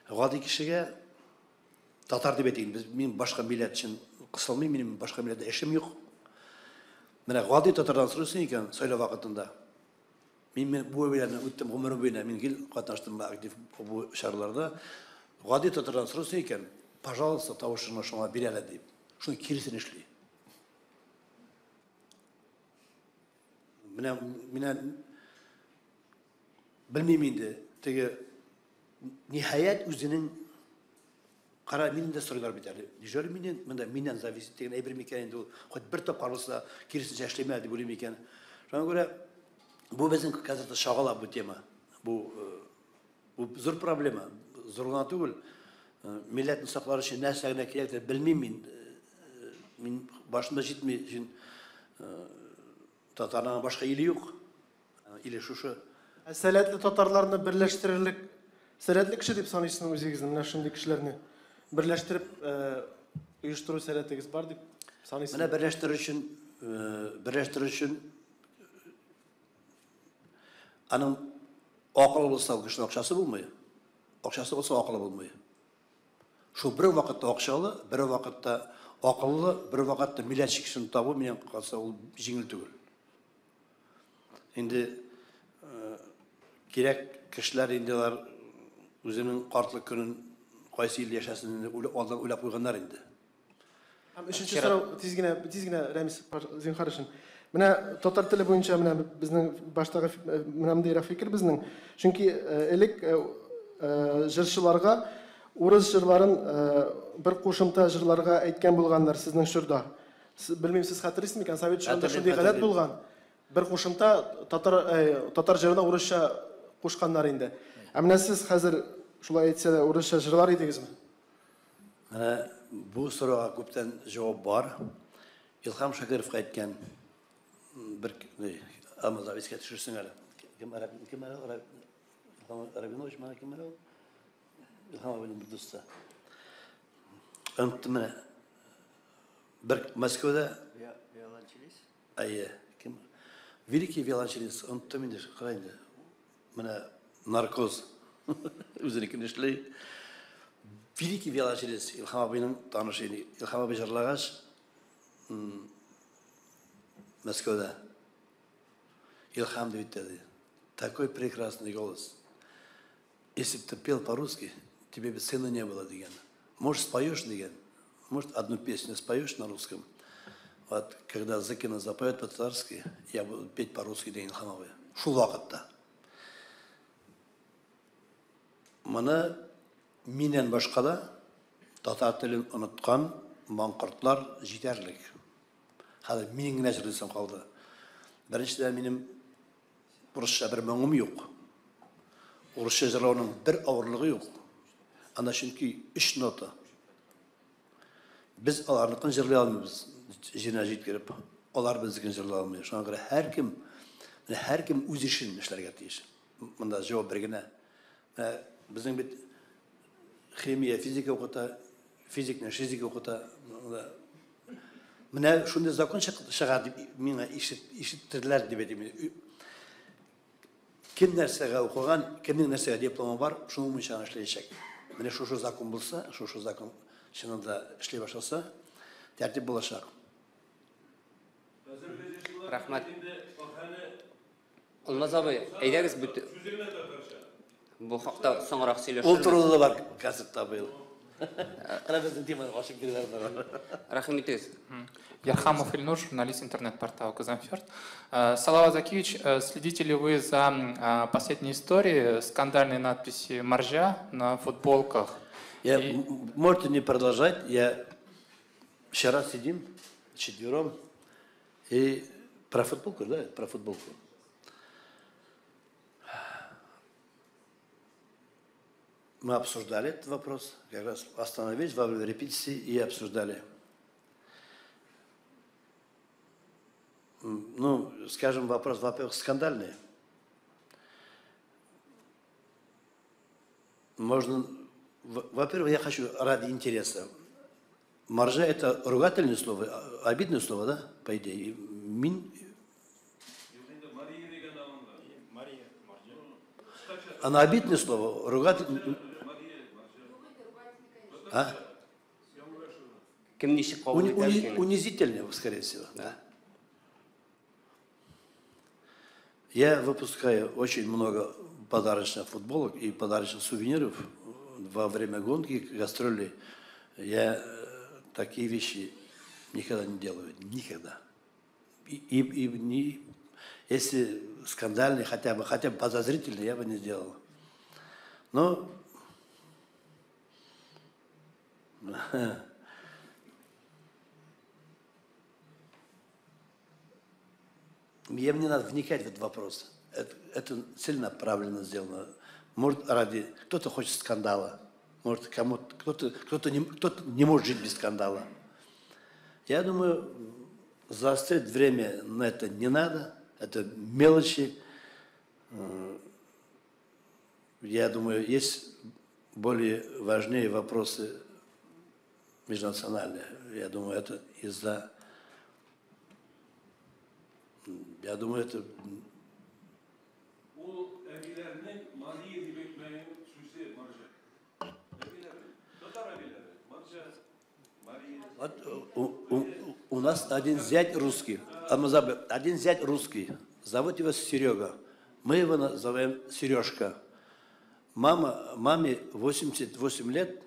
Гади кешегә татар дип әйтик, без, мин башка милләт өчен кысылмыйм, минем башка милләттә эшем юк. Менә гади татардан сорыйсың икән, сайлау вакытында. Мин бу әйберләрне үттем гомер буена, мин гел катнаштым актив бу чараларда. Гади татардан сорыйсың икән, пожалуйста, тавышыңны шуңа бир әле дип. Шуның киресен эшли. Менә, менә белмим инде, теге ниһаять үзенең кара мине дә сорыйлар бит әле. Неужели миннән, монда миннән зависит дигән әйбер микән инде ул? Хоть бер тапкыр булса киресенчә эшлиме дип уйлыйм икән. Шуңа күрә бу безнең хәзер чагыла бу тема. Бу бу зур проблема, зур гына түгел. Милләтне саклар өчен нәрсә генә кирәктер белмим мин. Мин башымда җитми, өчен татарның башка иле юк. Иле шушы. Сәләтле татарларны берләштерерлек сәләтле кеше дип саныйсызмы үзегезне? Менә шундый кешеләрне берләштереп оештыру сәләтегез бар дип саныйсызмы? Менә берләштерер өчен аның акылы булса, ул кешенең акчасы булмый. Акчасы булса, акылы булмый. Шул бер вакытта акчалы, бер вакытта акыллы, бер вакытта милләтче кешене табу, минем калса, ул җиңел түгел. Инде кирәк кешеләр инде алар үзенең картлык көнен кайсы илдә яшәсен инде алдан уйлап куйганнар инде. Һәм өченче сорау, тиз генә, тиз генә, Рәмис, зинһар өчен. Менә татар теле буенча менә безнең баштагы менә мондыйрак фикер безнең. Чөнки элек җырчыларга урыс җырларын бер кушымта җырларга әйткән булганнар сезнең чорда. Белмим, сез хәтерлисезме икән, совет чорында шундый гадәт булган. Бер кушымта татар җырына урысча кушканнар инде. Ә менә сез хәзер шулай әйтсә дә урысча җырлар идегезме? Менә бу сорауга күптән җавап бар. Илһам Шакировка әйткән бер, Амаза искә төшерсең әле. Кем әле? Кем әле? Илһам Рабинович, менә кем әле ул? Илһам абыйның бер дусты. Оныттым менә. Бер Мәскәүдә виолончелист. Әйе, кем? Великий виолончелист, оныттым инде, кара инде. Менә наркоз үзенекен эшли. Великий виолончелист Илһам абыйның танышы инде. Илһам абый җырлагач, Мәскәүдә Илһам дип әйтте. Такой прекрасный голос. Если бы ты пел по-русски, тебе бы цены не было, дигән. Может, споешь, дигән? Может, одну песню споешь на русском? Вот, когда Зыкина запоет по-татарски, я буду петь по-русски, дигән Илһам абый. Шул вакытта. Моны миннән башка да татар телен оныткан маңкортлар җитәрлек. Хәзер минем генә җырлыйсым калды. Беренчедән, минем урысча бер моңым юк. Урысча җырлауның бер авырлыгы юк. Анда чөнки 3 нота. Без аларныкын җырлый алмыйбыз, җиренә җиткереп. Алар безнекен җырлый алмый. Шуңа күрә һәркем, менә һәркем үз эшен эшләргә тиеш. Монда җавап бер генә. Менә безнең бит Химия, физика укыта, физикны физика укыта. Менә шундый закон чыга дип миңа ишеттерделәр дип әйтим. Кем нәрсәгә укыган, кемнең нәрсәгә дипломы бар, шуның буенча гына эшләячәк. Менә шушы закон булса, шушы закон чынында эшли башласа, тәртип булачак. Рәхмәт. Алмаз абый, әйдәгез бу хакта соңрак сөйләшербез. Ул турыда да бар концертта быел. Кара безнең теманы ачып бирделәр. Рәхим итегез. Ярхамов Ильнур, журналист интернет-портала Казанферт. Салават Закиевич, следите ли вы за последней историей скандальной надписи «Маржа» на футболках? Я, можете не продолжать. Я вчера сидим вчетвером и про футболку, да, про футболку. Мы обсуждали этот вопрос, как раз остановились во время репетиции и обсуждали. Ну, скажем, вопрос, во-первых, скандальный. Можно, во-первых, я хочу ради интереса. Маржа – это ругательное слово, обидное слово, да, по идее? Оно обидное слово, ругательное. А? Унизительное, скорее всего. Да. Я выпускаю очень много подарочных футболок и подарочных сувениров во время гонки, гастролей. Я такие вещи никогда не делаю. Никогда. Если скандальный, хотя бы подозрительный, я бы не сделал. Но мне не надо вникать в этот вопрос. Это целенаправленно сделано. Может, ради... Кто-то хочет скандала. Может, кому-то... Кто-то не может жить без скандала. Я думаю, заострять время на это не надо. Это мелочи. Я думаю, есть более важнее вопросы межнациональные. Я думаю, это из-за... Я думаю, это... Вот у нас один зять русский, один зять русский, зовут его Серега. Мы его называем Сережка. Маме 88 лет,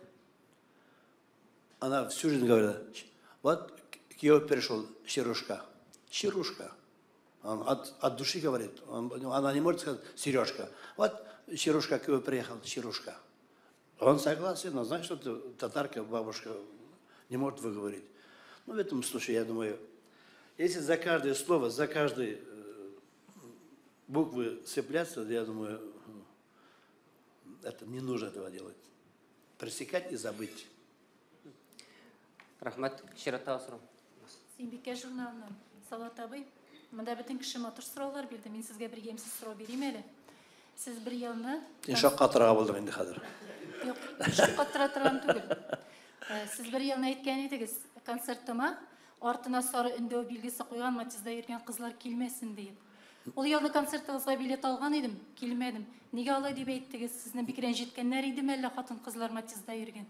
она всю жизнь говорила, вот к его перешел Сережка. Сережка. Он от души говорит, она не может сказать Сережка. Вот Сережка к его приехал, Сережка. Он согласен, но знает, что татарка, бабушка не может выговорить. Ну, в этом случае, я думаю, если за каждое слово, за каждой буквы цепляться, я думаю, это не нужно этого делать. Пресекать и забыть. Рахмат, Ширата Асров. Синбикә журналыннан Салават абый, монда бөтен кеше матур сораулар бирде. Мин сезгә бер ямьсез сорау бирим әле. Сез бер елны... Син шаккатырга булдың инде хәзер. Юк, шаккатыра торган түгел. Сез бер елны әйткән идегез, концертыма артына сары өндәү билгесе куйган Матизда йөргән кызлар килмәсен диеп. Ул елны концертыгызга билет алган идем, килмәдем. Нигә алай дип әйттегез? Сезне бик рәнҗеткәннәр идеме әллә хатын-кызлар Матизда йөргән?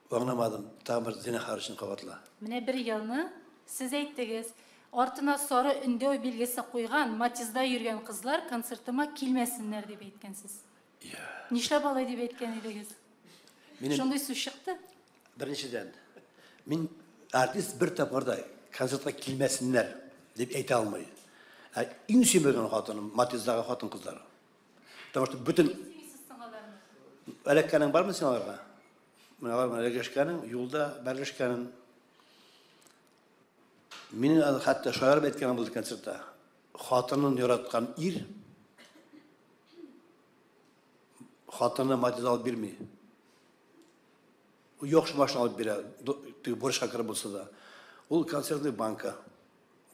Аңламадым. Тагын бер зинһар өчен кабатла. Менә бер елны сез әйттегез, артына сары өндәү билгесе куйган Матизда йөргән кызлар концертыма килмәсеннәр дип әйткәнсез. Нишләп алай дип әйткән идегез? Шундый сүз чыкты. Беренчедән, мин артист бер тапкыр да концертка килмәсеннәр дип әйтә алмый. Ә иң сөймәгән хатыным Матиздагы хатын-кызлар. Потому что бөтен эләккәнең бармы син аларга? Менә алар белән эләгешкәнең, юлда бәрелешкәнең. Минем хәтта шаярып әйткәнем булды концертта. Хатынын яраткан ир хатынына Матиз алып бирми. Яхшы машина алып бирә, теге бурычка кереп булса да. Ул консервный банка.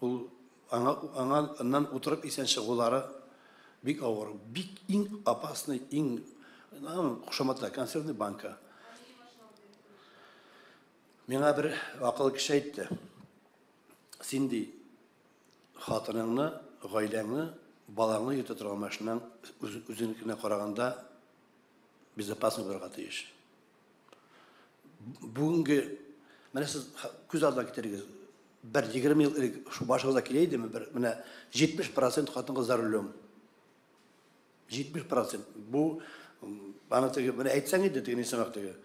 Ул аңа аннан утырып исән чыгулары бик авыр, бик иң опасный, иң кушаматлы консервный банка. Миңа бер акыллы кеше әйтте. Син ди, хатыныңны, гаиләңне, балаңны йөртә торган машинаң үзеңнекенә караганда безопасный булырга тиеш. Бүгенге, менә сез күз алдына китерегез, бер 20 ел элек шу башыгызга килә идеме, бер менә 70% хатын-кыз за рулем. 70%. Бу аны теге менә әйтсәң иде теге нисәмәк теге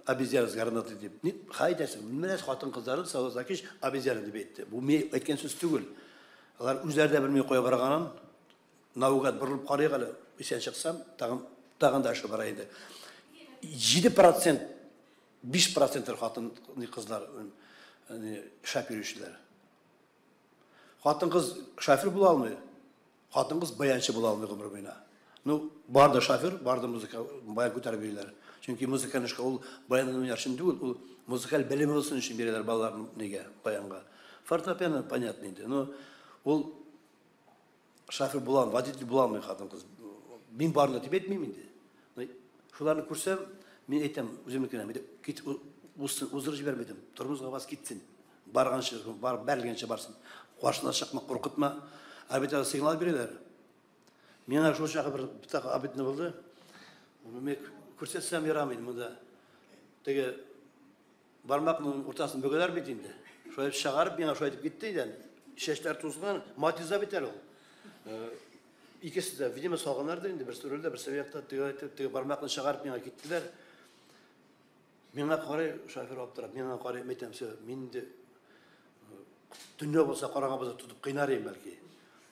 обезьяна с гранатой дип. Ни әйтәсең? Менә хатын-кызларын Салават Закич обезьяна дип әйтте. Бу мин әйткән сүз түгел. Алар үзләре дә белми кая барганын. Наугад борылып карыйк әле, исән чыксам, тагын тагын да эше бара инде. 7%, 5% хатын кызлар шәп йөрүчеләр. Хатын-кыз шофер була алмый. Хатын-кыз баянчы була алмый гомер буена. Ну, бар да шофер, бар да музыка, баян күтәреп йөриләр. Чөнки музыкаль эшкә ул баян уйнар өчен түгел, ул музыкаль белеме булсын өчен бирәләр балаларны нигә, баянга. Фортепиано понятно инде. Но ул шофер була алмый, водитель була алмый хатын-кыз. Мин барны дип әйтмим инде. Шуларны күрсәм, мин әйтәм үземнекенә, кит уздырып җибәрмәдем. Тормозга бас китсен. Барганчы, барып бәрелгәнче барсын. Каршына чыкма, куркытма. Ә бит сигнал бирәләр. Миңа шул чагы бер битак обидно булды. Мин күрсәтсәм ярамый монда. Теге бармакның уртасын бөгәләр бит инде. Шулай чыгарып миңа шулай итеп китте инде. Чәчләр тузган, матиза бит әле ул. Икесе дә, видимо, салганнардыр инде, берсе рульдә, берсе якта, теге әйтеп, теге бармакны чыгарып миңа киттеләр. Миңа карый шофер аптырап, миңа карый, әйтәм, все, мин инде төнлә булса, караңгы булса тотып кыйнар идем бәлки.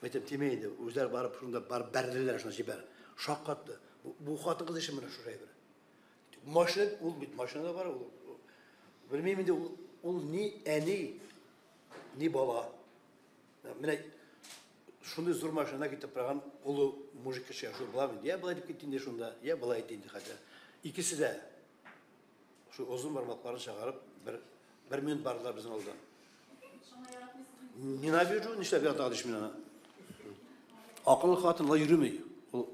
Әйтәм, тимә инде, үзләре барып шунда барып бәрделәр, шуны җибәр. Шаккатты. Бу хатын-кыз эше менә шушы әйбер. Машина, ул бит машинада бар, ул белмим инде, ул ни әни, ни бала. Менә шундый зур машинада китеп барган олы мужик кеше шул була инде. Я былай дип китте инде шунда, я былай әйтте инде хәтта. Икесе дә шу озын бармакларын чыгарып бер минут бардылар безнең алдан. Ненавижу, нишләп ярата диш мин аны. Акыллы хатын алай йөреми. Ул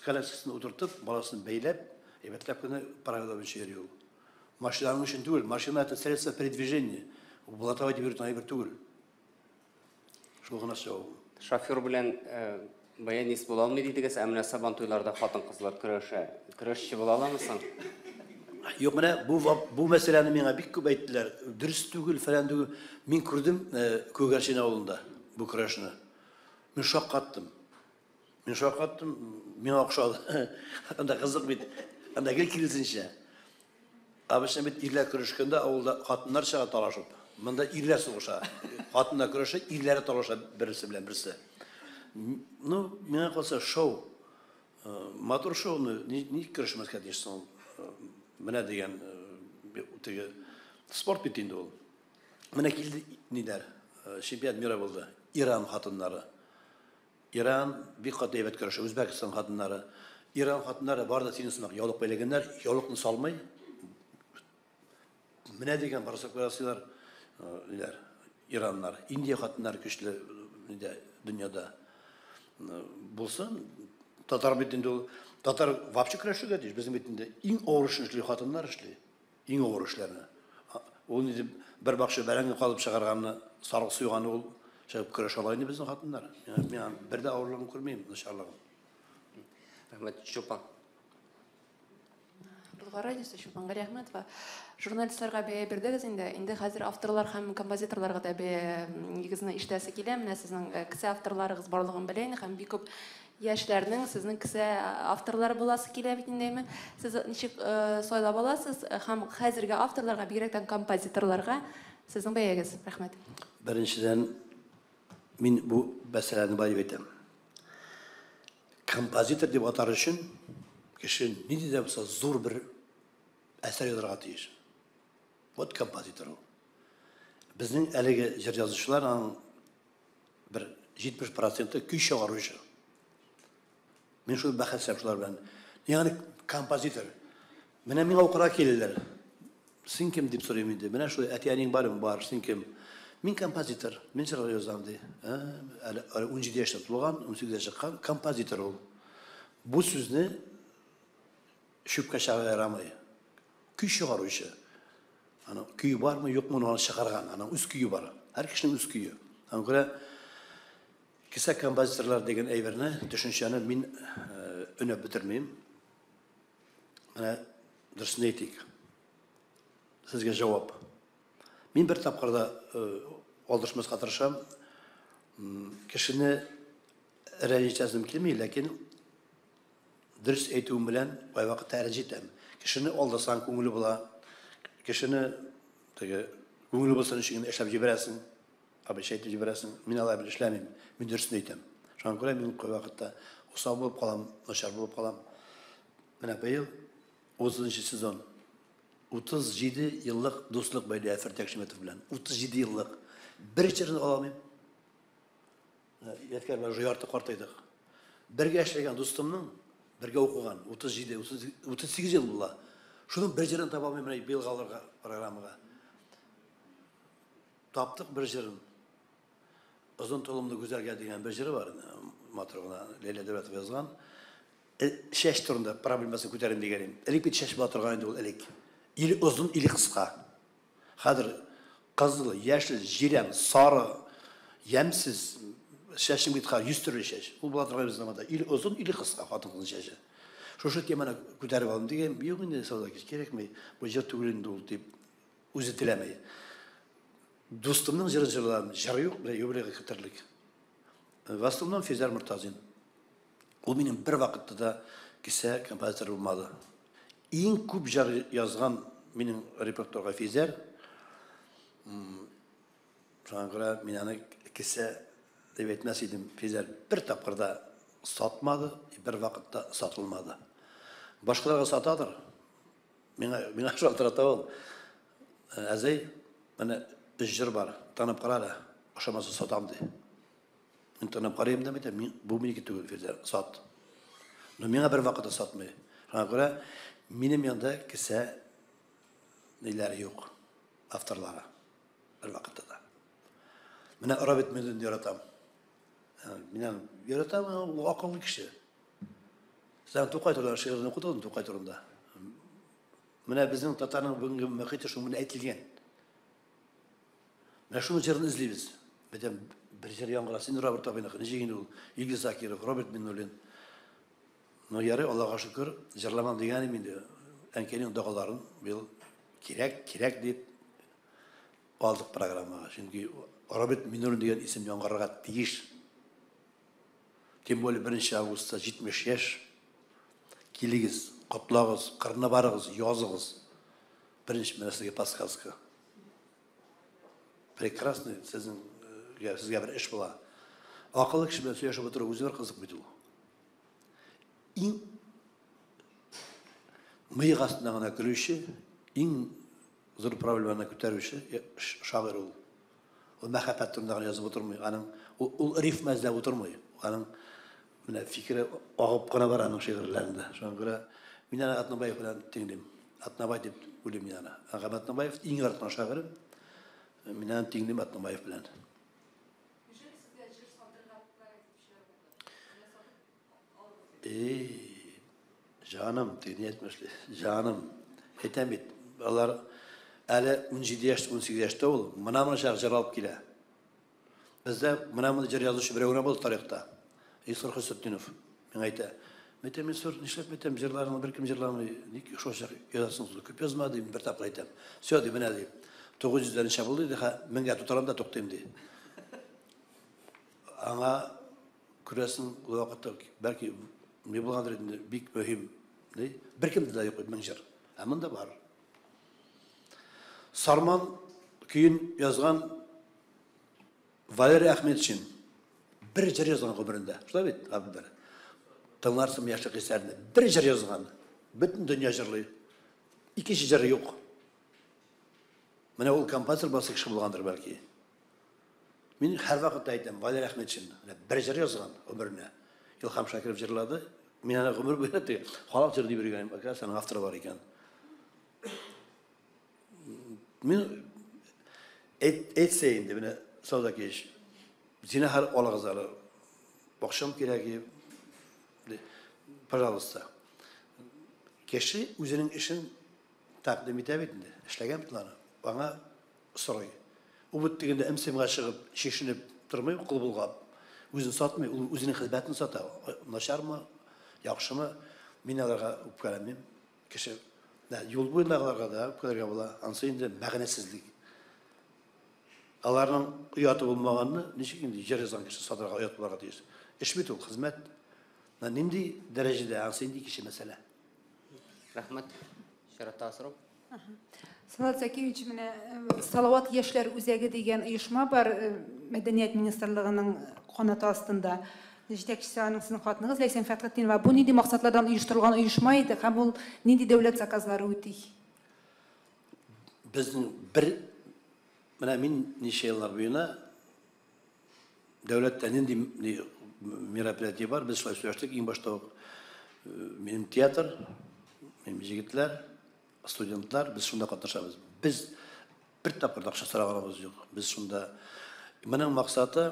коляскасына утыртып, баласын бәйләп, әйбәтләп кенә правила буенча йөри ул. Машинаның өчен түгел, машина это средство передвижения. Ул блатовать дип йөртү әйбер түгел. Шул гына җавабым. Шофер белән баянист була алмый дидегез, ә менә Сабантуйларда хатын-кызлар көрәшә. Көрәшче була аламы соң? Юк, менә бу мәсьәләне миңа бик күп әйттеләр. Дөрес түгел, фәлән түгел. Мин күрдем Күгәрчен авылында бу көрәшне. Мин шаккаттым. Мин шаккаттым, миңа охшады. Анда кызык бит. Анда гел киресенчә. Обычно бит ирләр көрәшкәндә авылда хатыннар чыга талашып. Монда ирләр сугыша. Хатыннар көрәшә, ирләре талаша берсе белән берсе. Ну, миңа калса шоу. Матур шоуны ни көрәшмәскә тиеш соң? Менә дигән теге спорт бит инде ул. Менә килде ниләр? Чемпионат мира булды. Иран хатыннары. Иран бик каты әйбәт көрәшә, Үзбәкстан хатыннары. Иран хатыннары бар да синең сымак яулык бәйләгәннәр, яулыкны салмый. Менә дигән бросоклар ясыйлар, ниләр, Ираннар. Индия хатыннары көчле нидә дөньяда. Булсын, татар бит инде ул, татар вообще көрәшергә тиеш. Безнең бит инде иң авыр эшне эшли хатыннар эшли. Иң авыр эшләрне. Ул инде бер бакча бәрәңге казып чыгарганны, сарык суйганны ул чыгып көрәшә ала инде безнең хатыннар. Мин бер дә авырлыгын күрмим, начарлыгын. Рәхмәт, Чулпан. Болгар радиосы, Чулпан Галиәхмәтова. Журналистларга бәя бирдегез инде. Инде хәзер авторлар һәм композиторларга да бәягезне ишетәсе килә. Менә сезнең кесә авторларыгыз барлыгын белә инде һәм бик күп яшьләрнең сезнең кесә авторлары буласы килә бит инде. Сез ничек сайлап аласыз һәм хәзерге авторларга, бигрәк тә композиторларга сезнең бәягез? Рәхмәт. Беренчедән, мин бу мәсьәләне былай дип әйтәм. Композитор дип атар өчен кеше нинди дә булса зур бер әсәр язарга тиеш. Вот композитор ул. Безнең әлеге җыр язучылар аның бер 70% көй чыгаручы. Мин шул бәхәсләшәм шулар белән. Ягъни композитор. Менә миңа укырга килделәр. Син кем дип сорыйм инде. Менә шул әти-әниең бармы? Бар. Син кем? Мин композитор. Мин җырлар язам ди. Әле 17 яшьтә тулган, 18-дә чыккан композитор ул. Бу сүзне чүпкә чыгарга ярамый. Көй чыгаручы. Аның көе бармы, юкмы, аны чыгарган. Аның үз көе бар. Һәр кешенең үз көе. Аңа күрә кесә композиторлар дигән әйберне, төшенчәне мин өнәп бетермим. Менә дөресен әйтик. Сезгә җавап. Мин бер тапкыр да алдашмаска тырышам. Кешене рәнҗетәсем килми, ләкин дөрес әйтүем белән кайвакытта рәнҗетәм. Кешене алдасаң күңеле була. Кешене теге күңеле булсын өчен генә эшләп җибәрәсең. Абыйча әйтеп җибәрәсең. Мин алай белән эшләмим. Мин дөресен әйтәм. Шуңа күрә мин кайвакытта усал булып калам, начар булып калам. Менә быел 30 сезон. 37 еллык дуслык бәйле Әфәр Тәкшиметов белән. 37 еллык. Бер җырын ала алмыйм. Ядкәр белән уже ярты картайдык. Бергә эшләгән дустымның, бергә укыган 37, 38 ел була. Шуның бер җырын таба алмыйм менә быелга алырга программага. Таптык бер җырын. Озын толымлы гүзәлгә дигән бер җыры бар, матур гына Ләйлә Дәүләтова язган. Чәч турында проблемасын күтәрим дигән идем. Элек бит чәч була торган иде ул элек. Или озын, или кыска. Хәзер кызыл, яшел, җирән, сары, ямьсез чәчең бит хәзер 100 төрле чәч. Ул була торган безнең заманда. Или озын, или кыска хатын-кызның чәче. Шушы теманы күтәреп алдым дигән, юк инде, Саудакич, кирәкми. Бу җыр түгел инде ул дип үзе теләми. Дустымның җырын җырладым. Җыр юк, менә юбилейга кертерлек. В основном Физәр Мортазин. Ул минем бер вакытта да кесә композитор булмады. Иң күп җыр язган минем репертуарга Физәр. Шуңа күрә мин аны кесә дип әйтмәс идем. Физәр бер тапкыр да сатмады, бер вакытта сатылмады. Башкаларга сатадыр. Миңа шалтырата ул. Әзәй, менә өч җыр бар, танып кара әле, ошамаса сатам ди. Мин танып карыйм да әйтәм, бу минеке түгел, Фирзәр, сат. Но миңа бер вакытта сатмый. Шуңа күрә минем янда кесә ниләре юк, авторлары. Бер вакытта да. Менә Роберт Миннуллинны яратам. Мин аны яратам, ул акыллы кеше. Сез Тукай турында шигырен укыдыгызмы, Тукай турында? Менә безнең татарның бүгенге мөхите шуның белән әйтелгән. Менә шуның җырын эзлибез. Бөтен бер җыр яңгырасын Роберт абыйныкы, ничек инде ул? Илгиз Закиров, Роберт Миннуллин. Ну, ярый, Аллага шөкер, җырламам дигән идем инде. Әнкәйнең догаларын быел кирәк, кирәк дип алдык программага. Чөнки Роберт Миннуллин дигән исем яңгырарга тиеш. Тем более 1 августта 70 яшь. Килегез, котлагыз, кырына барыгыз, языгыз. Беренче менә сезгә подсказка. Прекрасный сезнең сезгә бер эш була. Акыллы кеше белән сөйләшеп утыру үзе бер кызык бит ул. Иң мыек астында гына көлүче, иң зур проблеманы күтәрүче шагыйрь ул. Ул мәхәббәт турында гына язып утырмый. Аның ул рифма эзләп утырмый. Аның менә фикере агып кына бара аның шигырьләрендә. Шуңа күрә мин аны Атнабаев белән тиңлим. Атнабай дип уйлыйм мин аны. Әгәр Атнабаев иң яраткан шагыйрем. Мин аны тиңлим Атнабаев белән. Эй, җаным, теге ни әйтмешли, җаным. Әйтәм бит, алар әле 17 яшь, 18 яшьтә ул, мына-мына чак җыр алып килә. Бездә мына-мына җыр язучы берәү генә булды тарихта. Илсур Хөсетдинов миңа әйтә. Әйтәм, Илсур, нишләп әйтәм, җырларыңны беркем җырламый, ник шул чак язасың, күп язма дим, бер тапкыр әйтәм. Всё, ди, менә ди. 900 нчә булды ди, меңгә тутырам да туктыйм ди. Аңа күрәсең, ул вакытта бәлки ни булгандыр инде, бик мөһим, ди. Беркемдә дә юк мең җыр. Ә монда бар. Сарман көен язган Валерий Ахмедшин бер җыр язган гомерендә. Шулай бит, Габдулла? Тыңларсың яшьлек хисләрне. Бер җыр язган. Бөтен дөнья җырлый. Икенче җыры юк. Менә ул композитор буласы кеше булгандыр бәлки. Мин һәрвакытта әйтәм, Валерий Ахмедшин менә бер җыр язган гомеренә. Илһам Шакиров җырлады. Мин аны гомер буе теге халык җыры дип йөргән идем. Оказывается, аның авторы бар икән. Мин әйтсә инде, менә Саудакевич, зинһар алыгыз әле. Акчам кирәк, пожалуйста. Кеше үзенең эшен тәкъдим итә бит инде. Эшләгән бит аны. Аңа сорый. Ул бит дигәндә МСМга чыгып, чишенеп тормый, кул болгап. Үзен сатмый, ул үзенең хезмәтен сата. Начармы, яхшымы, мин аларга үпкәләмим. Кеше юл буендагыларга да үпкәләргә була. Ансы инде мәгънәсезлек. Аларның ояты булмаганны ничек инде җыр язган кеше сатарга оят булырга тиеш? Эш бит ул, хезмәт. Нинди дәрәҗәдә, ансы инде икенче мәсьәлә. Рәхмәт. Чираттагы сорау. Салават Закиевич, менә Салават яшьләр үзәге дигән оешма бар Мәдәният министрлыгының канаты астында. Җитәкчесе аның сезнең хатыныгыз Ләйсән Фәтхетдинова. Бу нинди максатлардан оештырылган оешма иде һәм ул нинди дәүләт заказлары үти? Безнең бер менә мин ничә еллар буена дәүләттә нинди мероприятие бар, без шулай сөйләштек, иң башта ук минем театр, минем җегетләр, студентлар, без шунда катнашабыз. Без бер тапкыр да акча сораганыбыз юк. Без шунда моның максаты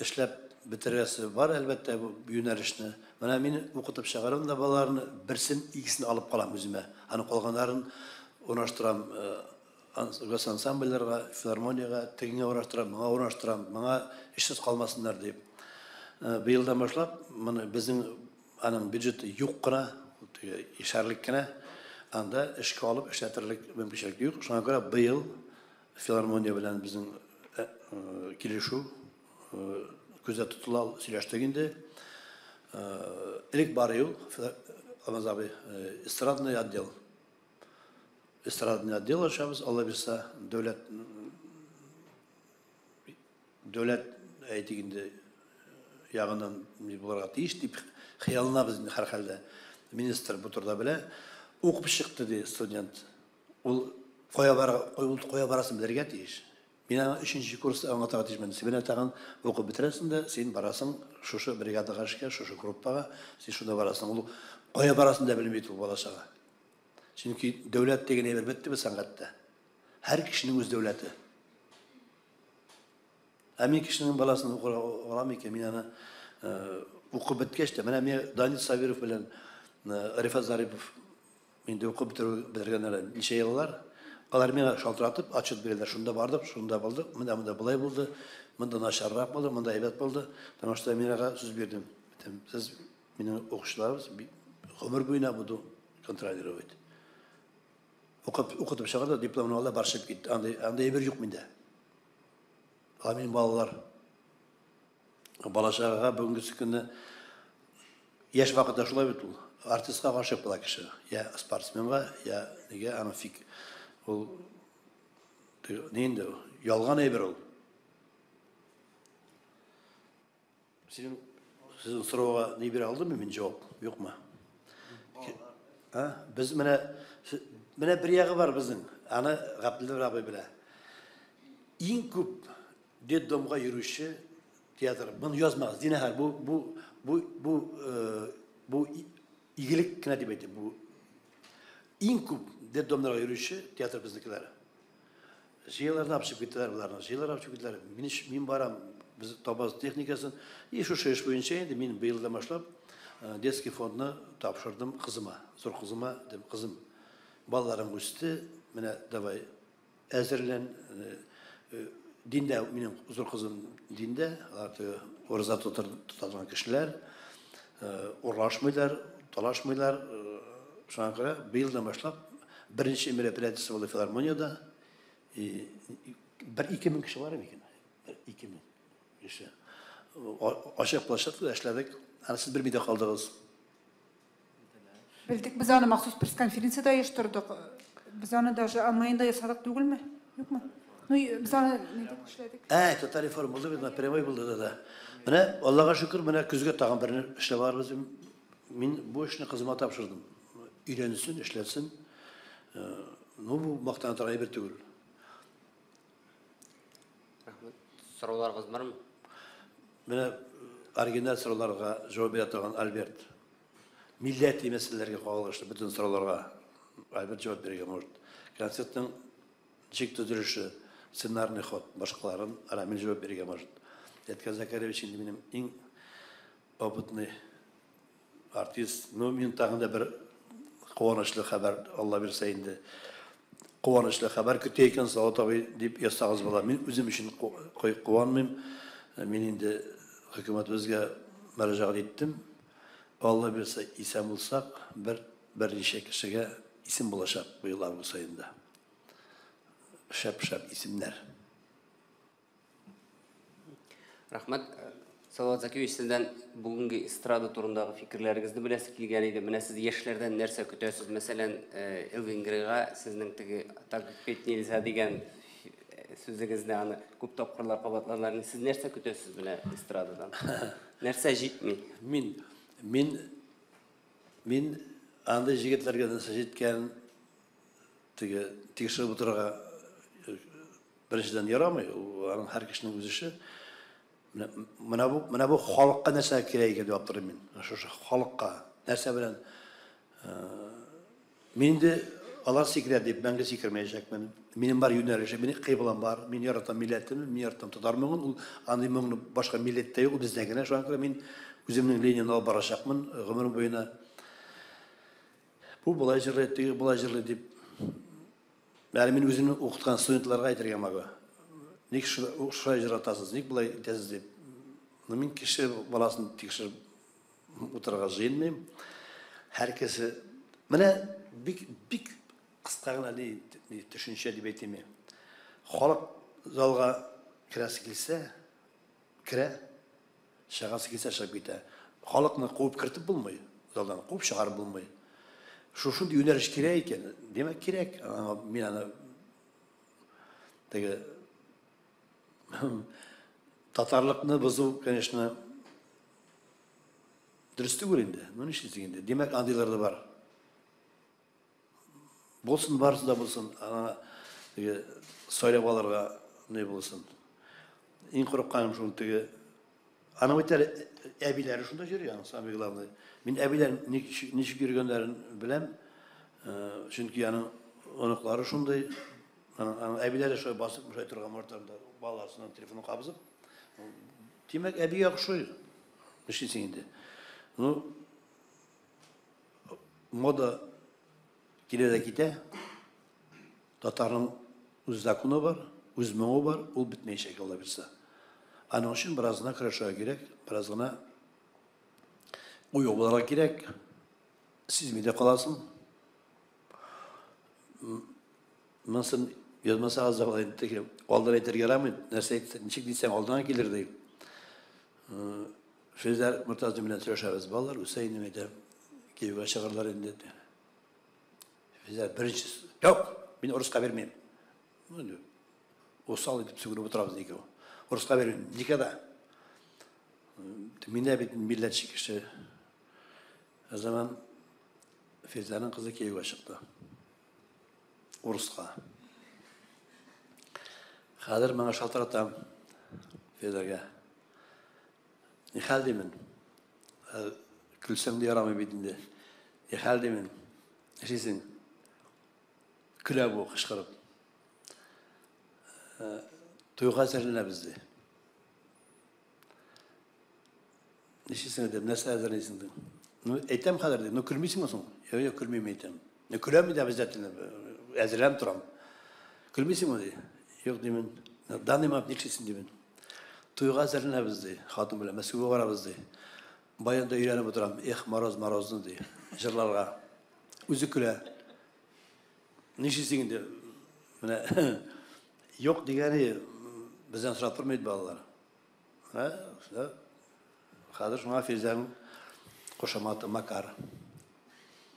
эшләп бетерәсе бар, әлбәттә, бу юнәлешне. Менә мин укытып чыгарам да балаларны, берсен, икесен алып калам үземә. Аны калганнарын урнаштырам госансамбльләргә, филармониягә, тегеңә урнаштырам, моңа урнаштырам, моңа эшсез калмасыннар дип. Быелдан башлап, моны безнең аның бюджеты юк кына, ишәрлек кенә, анда эшкә алып эшләтерлек мөмкинчелек юк. Шуңа күрә быел филармония белән безнең килешү күздә тотыла, сөйләштек инде. Элек бар юл, Алмаз абый, эстрадный отдел. Эстрадный отдел ачабыз, Алла бирса, дәүләт дәүләт әйтик инде ягыннан ни булырга тиеш дип хыялланабыз инде һәрхәлдә. Министр бу турыда белә. Укып чыкты ди студент. Ул кая бара, ул кая барасын белергә тиеш. Мин аңа өченче курста аңлатырга тиешмен. Син менә тагын укып бетерәсең дә, син барасың шушы бригадага эшкә, шушы группага, син шунда барасың. Ул кая барасын да белми ул бала-чага. Чөнки дәүләт дигән әйбер бетте бит сәнгатьтә. Һәр кешенең үз дәүләте. Ә мин кешенең баласын укырга алам икән, мин аны укып беткәч тә, менә мин Данил Сабиров белән Рифат Зарипов инде укып бетерү бетергәннәр ничә еллар. Алар миңа шалтыратып, отчет бирәләр. Шунда бардык, шунда булдык, монда монда болай булды, монда начаррак булды, монда әйбәт булды. Потому что мин аңа сүз бирдем. Әйтәм, сез минем укучыларыбыз, гомер буена буду контролировать. Укып, укытып чыгарды, дипломны алды, бар чыгып китте. Андый, андый әйбер юк миндә. Алар минем балалар. Бала чагага бүгенге көнне яшь вакытта шулай бит ул. Артистка гашыйк була кеше. Я спортсменга, я нигә аны фик. Ул ни инде ул? Ялган әйбер ул. Синең сезнең сорауга ни бирә алдыммы мин җавап? Юкмы? А? Без менә менә бер ягы бар безнең. Аны Габделнур абый белә. Иң күп детдомга йөрүче театр. Моны язмагыз, зинһар. Бу бу бу бу бу игелек кенә дип әйтәм. Бу иң күп детдомнарга йөрүче театр безнекеләр. Җыяларны алып чыгып киттеләр боларны. Җыялар алып чыгып киттеләр. Мин, мин барам, без табабыз техникасын. И шушы эш буенча инде мин быелдан башлап детский фондны тапшырдым кызыма, зур кызыма, дим, кызым, балаларың үсте, менә давай әзерлән. Диндә минем зур кызым диндә, алар теге ураза тота торган кешеләр, урлашмыйлар, талашмыйлар. Шуңа күрә быелдан башлап беренче мероприятиесе булды филармониядә. И, бер 2000 кеше бар микән? Бер 2000 кеше. Ачык площадкада эшләдек. Аны сез белми дә калдыгыз. Белдек, без аны махсус пресс-конференциядә оештырдык. Без аны даже онлайнда ясадык түгелме? Юкмы? Ну, без аны ни дип эшләдек? Ә, Татар реформ булды бит, прямой булды да, да. Менә Аллага шөкер, менә көзгә тагын берне эшләп алырбыз. Мин бу эшне кызыма тапшырдым. Өйрәнсен, эшләсен. Ну, бу мактана торган әйбер түгел. Рәхмәт. Сорауларыгыз бармы? Менә оригиналь сорауларга җавап бирә торган Альберт. Милләти мәсьәләләргә кагылышлы бөтен сорауларга Альберт җавап бирергә может. Концертның ничек төзелеше, сценарный ход, башкаларын Рамил җавап бирергә может. Ядкәр Закарович инде минем иң опытный артист. Ну, мин тагын да бер куанычлы хәбәр, Алла бирсә инде. Куанычлы хәбәр көтә икән Салават абый дип язсагыз була. Мин үзем өчен куанмыйм. Мин инде хөкүмәтебезгә мөрәҗәгать иттем. Алла бирсә, исән булсак, бер берничә кешегә исем булачак быел август аенда. Шәп-шәп исемнәр. Рәхмәт. Салават Закиевич, сездән бүгенге эстрада турындагы фикерләрегезне беләсе килгән иде. Менә сез яшьләрдән нәрсә көтәсез? Мәсәлән, Элвин Грейга сезнең теге «Так петь нельзя» дигән сүзегезне аны күп тапкырлар кабатладылар. Сез нәрсә көтәсез менә эстрададан? Нәрсә җитми? Мин андый җегетләргә нәрсә җиткән теге тикшереп утырырга беренчедән ярамый. Ул аның һәр кешенең үз эше. Менә бу халыкка нәрсә кирәк икән дип аптырыйм мин. Шушы халыкка нәрсә белән мин инде алар сикерә дип мәңге сикермәячәкмен. Минем бар юнәлешем, минем кыйблам бар. Мин яратам милләтемне, мин яратам татар моңын. Ул андый моңны башка милләттә юк, бездә генә. Шуңа күрә мин үземнең линияне алып барачакмын гомерем буена. Бу болай җырлый, теге болай җырлый дип. Әле мин үземне укыткан студентларга әйтергә могу. Ник шулай җырлатасыз, ник болай итәсез дип. Но мин кеше баласын тикшереп утырырга җыенмыйм. Һәр кеше менә бик бик кыска гына ни төшенчә дип әйтим. Халык залга керәсе килсә, керә, чыгасы килсә чыгып китә. Халыкны куып кертеп булмый, залдан куып чыгарып булмый. Шушындый юнәлеш кирәк икән, димәк кирәк. Мин аны теге татарлыкны бозу, конечно, дөрес түгел инде. Ну нишлисең инде? Димәк, андыйлар да бар. Булсын, барысы да булсын. Ана теге сайлап алырга ни булсын. Иң курыкканым шул теге. Аның бит әле әбиләре шунда йөри, аның самый главный. Мин әбиләр ничек йөргәннәрен беләм. Чөнки аның оныклары шундый. Аның әбиләре шулай басып, шулай торган уртасында балаларының телефонын кабызып. Димәк, әбигә охшый. Нишлисең инде? Ну, мода килә дә китә. Татарның үз законы бар, үз моңы бар, ул бетмәячәк, Алла бирсә. Аның өчен бераз гына көрәшергә кирәк, бераз гына уяу булырга кирәк. Сизми дә каласың. Монысын язмасагыз да була инде, алдан әйтергә ярамый, нәрсә әйтсәң, ничек дисәң, алдан килер ди. Фирзәр Мортазин белән сөйләшәбез, балалар үсә инде, әйтәм, кияүгә чыгарлар инде. Фирзәр беренче, юк, мин урыска бирмим. Усал итеп сүгенеп утырабыз икәү. Урыска бирмим, никогда. Мин дә бит милләтче кеше. Ә заман Фирзәнең кызы кияүгә чыкты. Урыска. Хәзер моңа шалтыратам Фирзәгә. Ни хәл димен? Көлсәң дә ярамый бит инде. Ни хәл димен? Нишлисең? Көлә бу кычкырып. Туйга әзерләнәбез ди. Нишлисең дим, нәрсә әзерлисең ди. Ну, әйтәм хәзер ди. Ну, көлмисеңме соң? Юк, юк, көлмим әйтәм. Ну, көләм инде обязательно. Әзерләнеп торам. Көлмисеңме ди. Юк димен. Данный момент нишлисең димен. Туйга әзерләнәбез ди. Хатын белән Мәскәүгә барабыз ди. Баянда өйрәнеп утырам. Эх, мороз, морозны ди. Җырларга. Үзе көлә. Нишлисең инде? Менә юк дигәне бездән сорап тормый балалар. Менә хәзер шуңа Фирзәнең кушаматы Макар.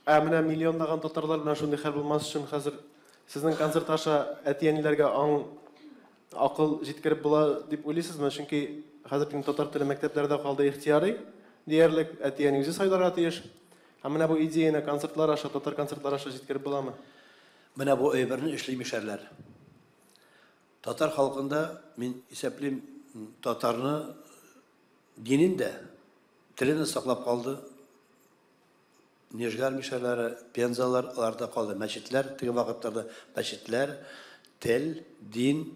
Ә менә миллионлаган татарлар белән шундый хәл булмас өчен хәзер сезнең концерт аша әти-әниләргә аң акыл җиткереп була дип уйлыйсызмы? Чөнки хәзер татар теле мәктәпләрдә калды ихтыяри диярлек, әти-әни үзе сайларга тиеш. Һәм менә бу идеяны концертлар аша, татар концертлар аша җиткереп буламы? Менә бу әйберне эшли мишәрләр. Татар халкында мин исәплим, татарны динен дә, телен дә саклап калды. Нижгар мишәрләре, Пензалар, аларда калды. Мәчетләр, теге вакытларда мәчетләр, тел, дин,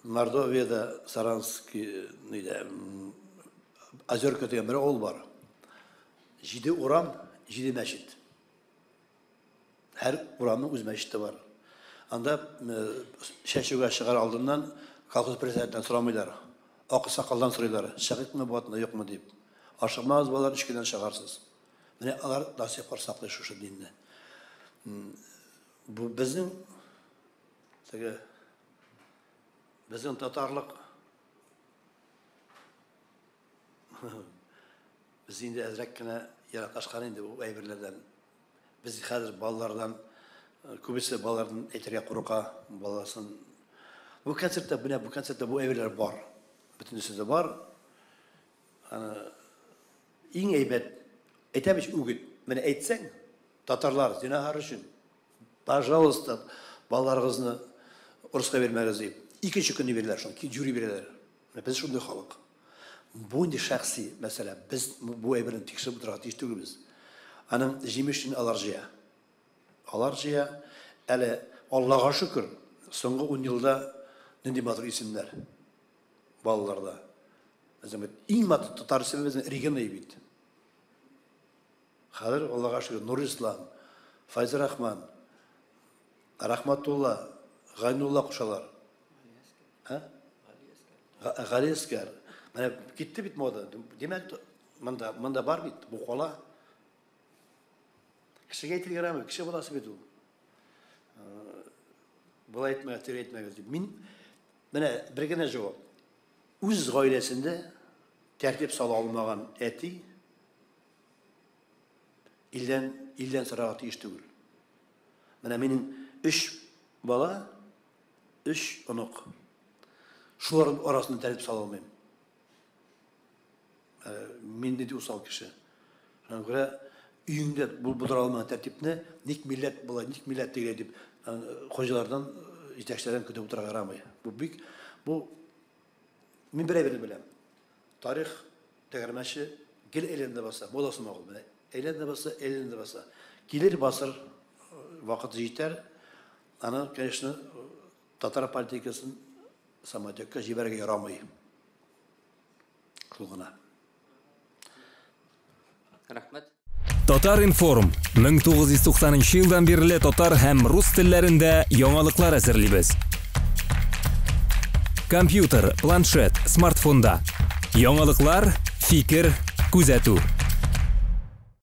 Мордовияда Саранский, нидә, Озерка дигән бер авыл бар. 7 урам, 7 мәчет. Һәр урамның үз мәчете бар. Анда чәчүгә чыгар алдыннан колхоз председателеннән сорамыйлар. Аксакалдан сорыйлар, чыгыйкмы бу атна, юкмы дип. Ашыкмагыз, балалар, 3 көннән чыгарсыз. Менә алар до сих пор саклый шушы динне. Бу безнең теге безнең татарлык без инде әзрәк кенә ераклашкан инде бу әйберләрдән. Без хәзер балалардан күбесе балалардан әйтергә курка, баласын. Бу концертта, менә бу концертта бу әйберләр бар. Бөтенесе дә бар. Аны иң әйбәт әйтәм ич үгет. Менә әйтсәң, татарлар, зинһар өчен, пожалуйста, балаларыгызны урыска бирмәгез дип. Икенче көнне бирәләр шуны, жюри бирәләр. Менә без шундый халык. Бу инде шәхси мәсьәлә. Без бу әйберне тикшереп утырырга тиеш түгелбез. Аның җимешен алар җыя. Алар җыя. Әле Аллага шөкер, соңгы 10 елда нинди матур исемнәр балаларда. Безнең бит иң матур татар исеме безнең Регина бит. Хәзер Аллага шөкер, Нурислам, Файзрахман, Рахматулла, Гайнулла кушалар. Ә? Галиәскәр. Менә китте бит мода. Димәк, монда бар бит, бу кала. Кешегә әйтергә ярамый, кеше баласы бит ул. Болай әйтмәгез, теге әйтмәгез дип. Мин менә бер генә җавап. Үз гаиләсендә тәртип сала алмаган әти илдән сорарга тиеш түгел. Менә минем 3 бала, 3 онык. Шуларның арасында тәртип сала алмыйм. Мин нинди усал кеше. Шуңа күрә өеңдә булдыра алмаган тәртипне ник милләт була, ник милләт тегеләй дип хуҗалардан, җитәкчеләрдән көтеп утырырга ярамый. Бу бик, бу мин бер әйберне беләм. Тарих тәгәрмәче гел әйләнә баса, мода сымак ул. Менә әйләнә баса, әйләнә баса. Килер басыр, вакыт җитәр. Аны, конечно, татар политикасын самотекка җибәрергә ярамый. Шул гына. Рәхмәт. Татар-информ 1990 елдан бирле татар һәм рус телләрендә яңалыклар әзерлибез. Компьютер, планшет, смартфонда. Яңалыклар, фикер, күзәтү.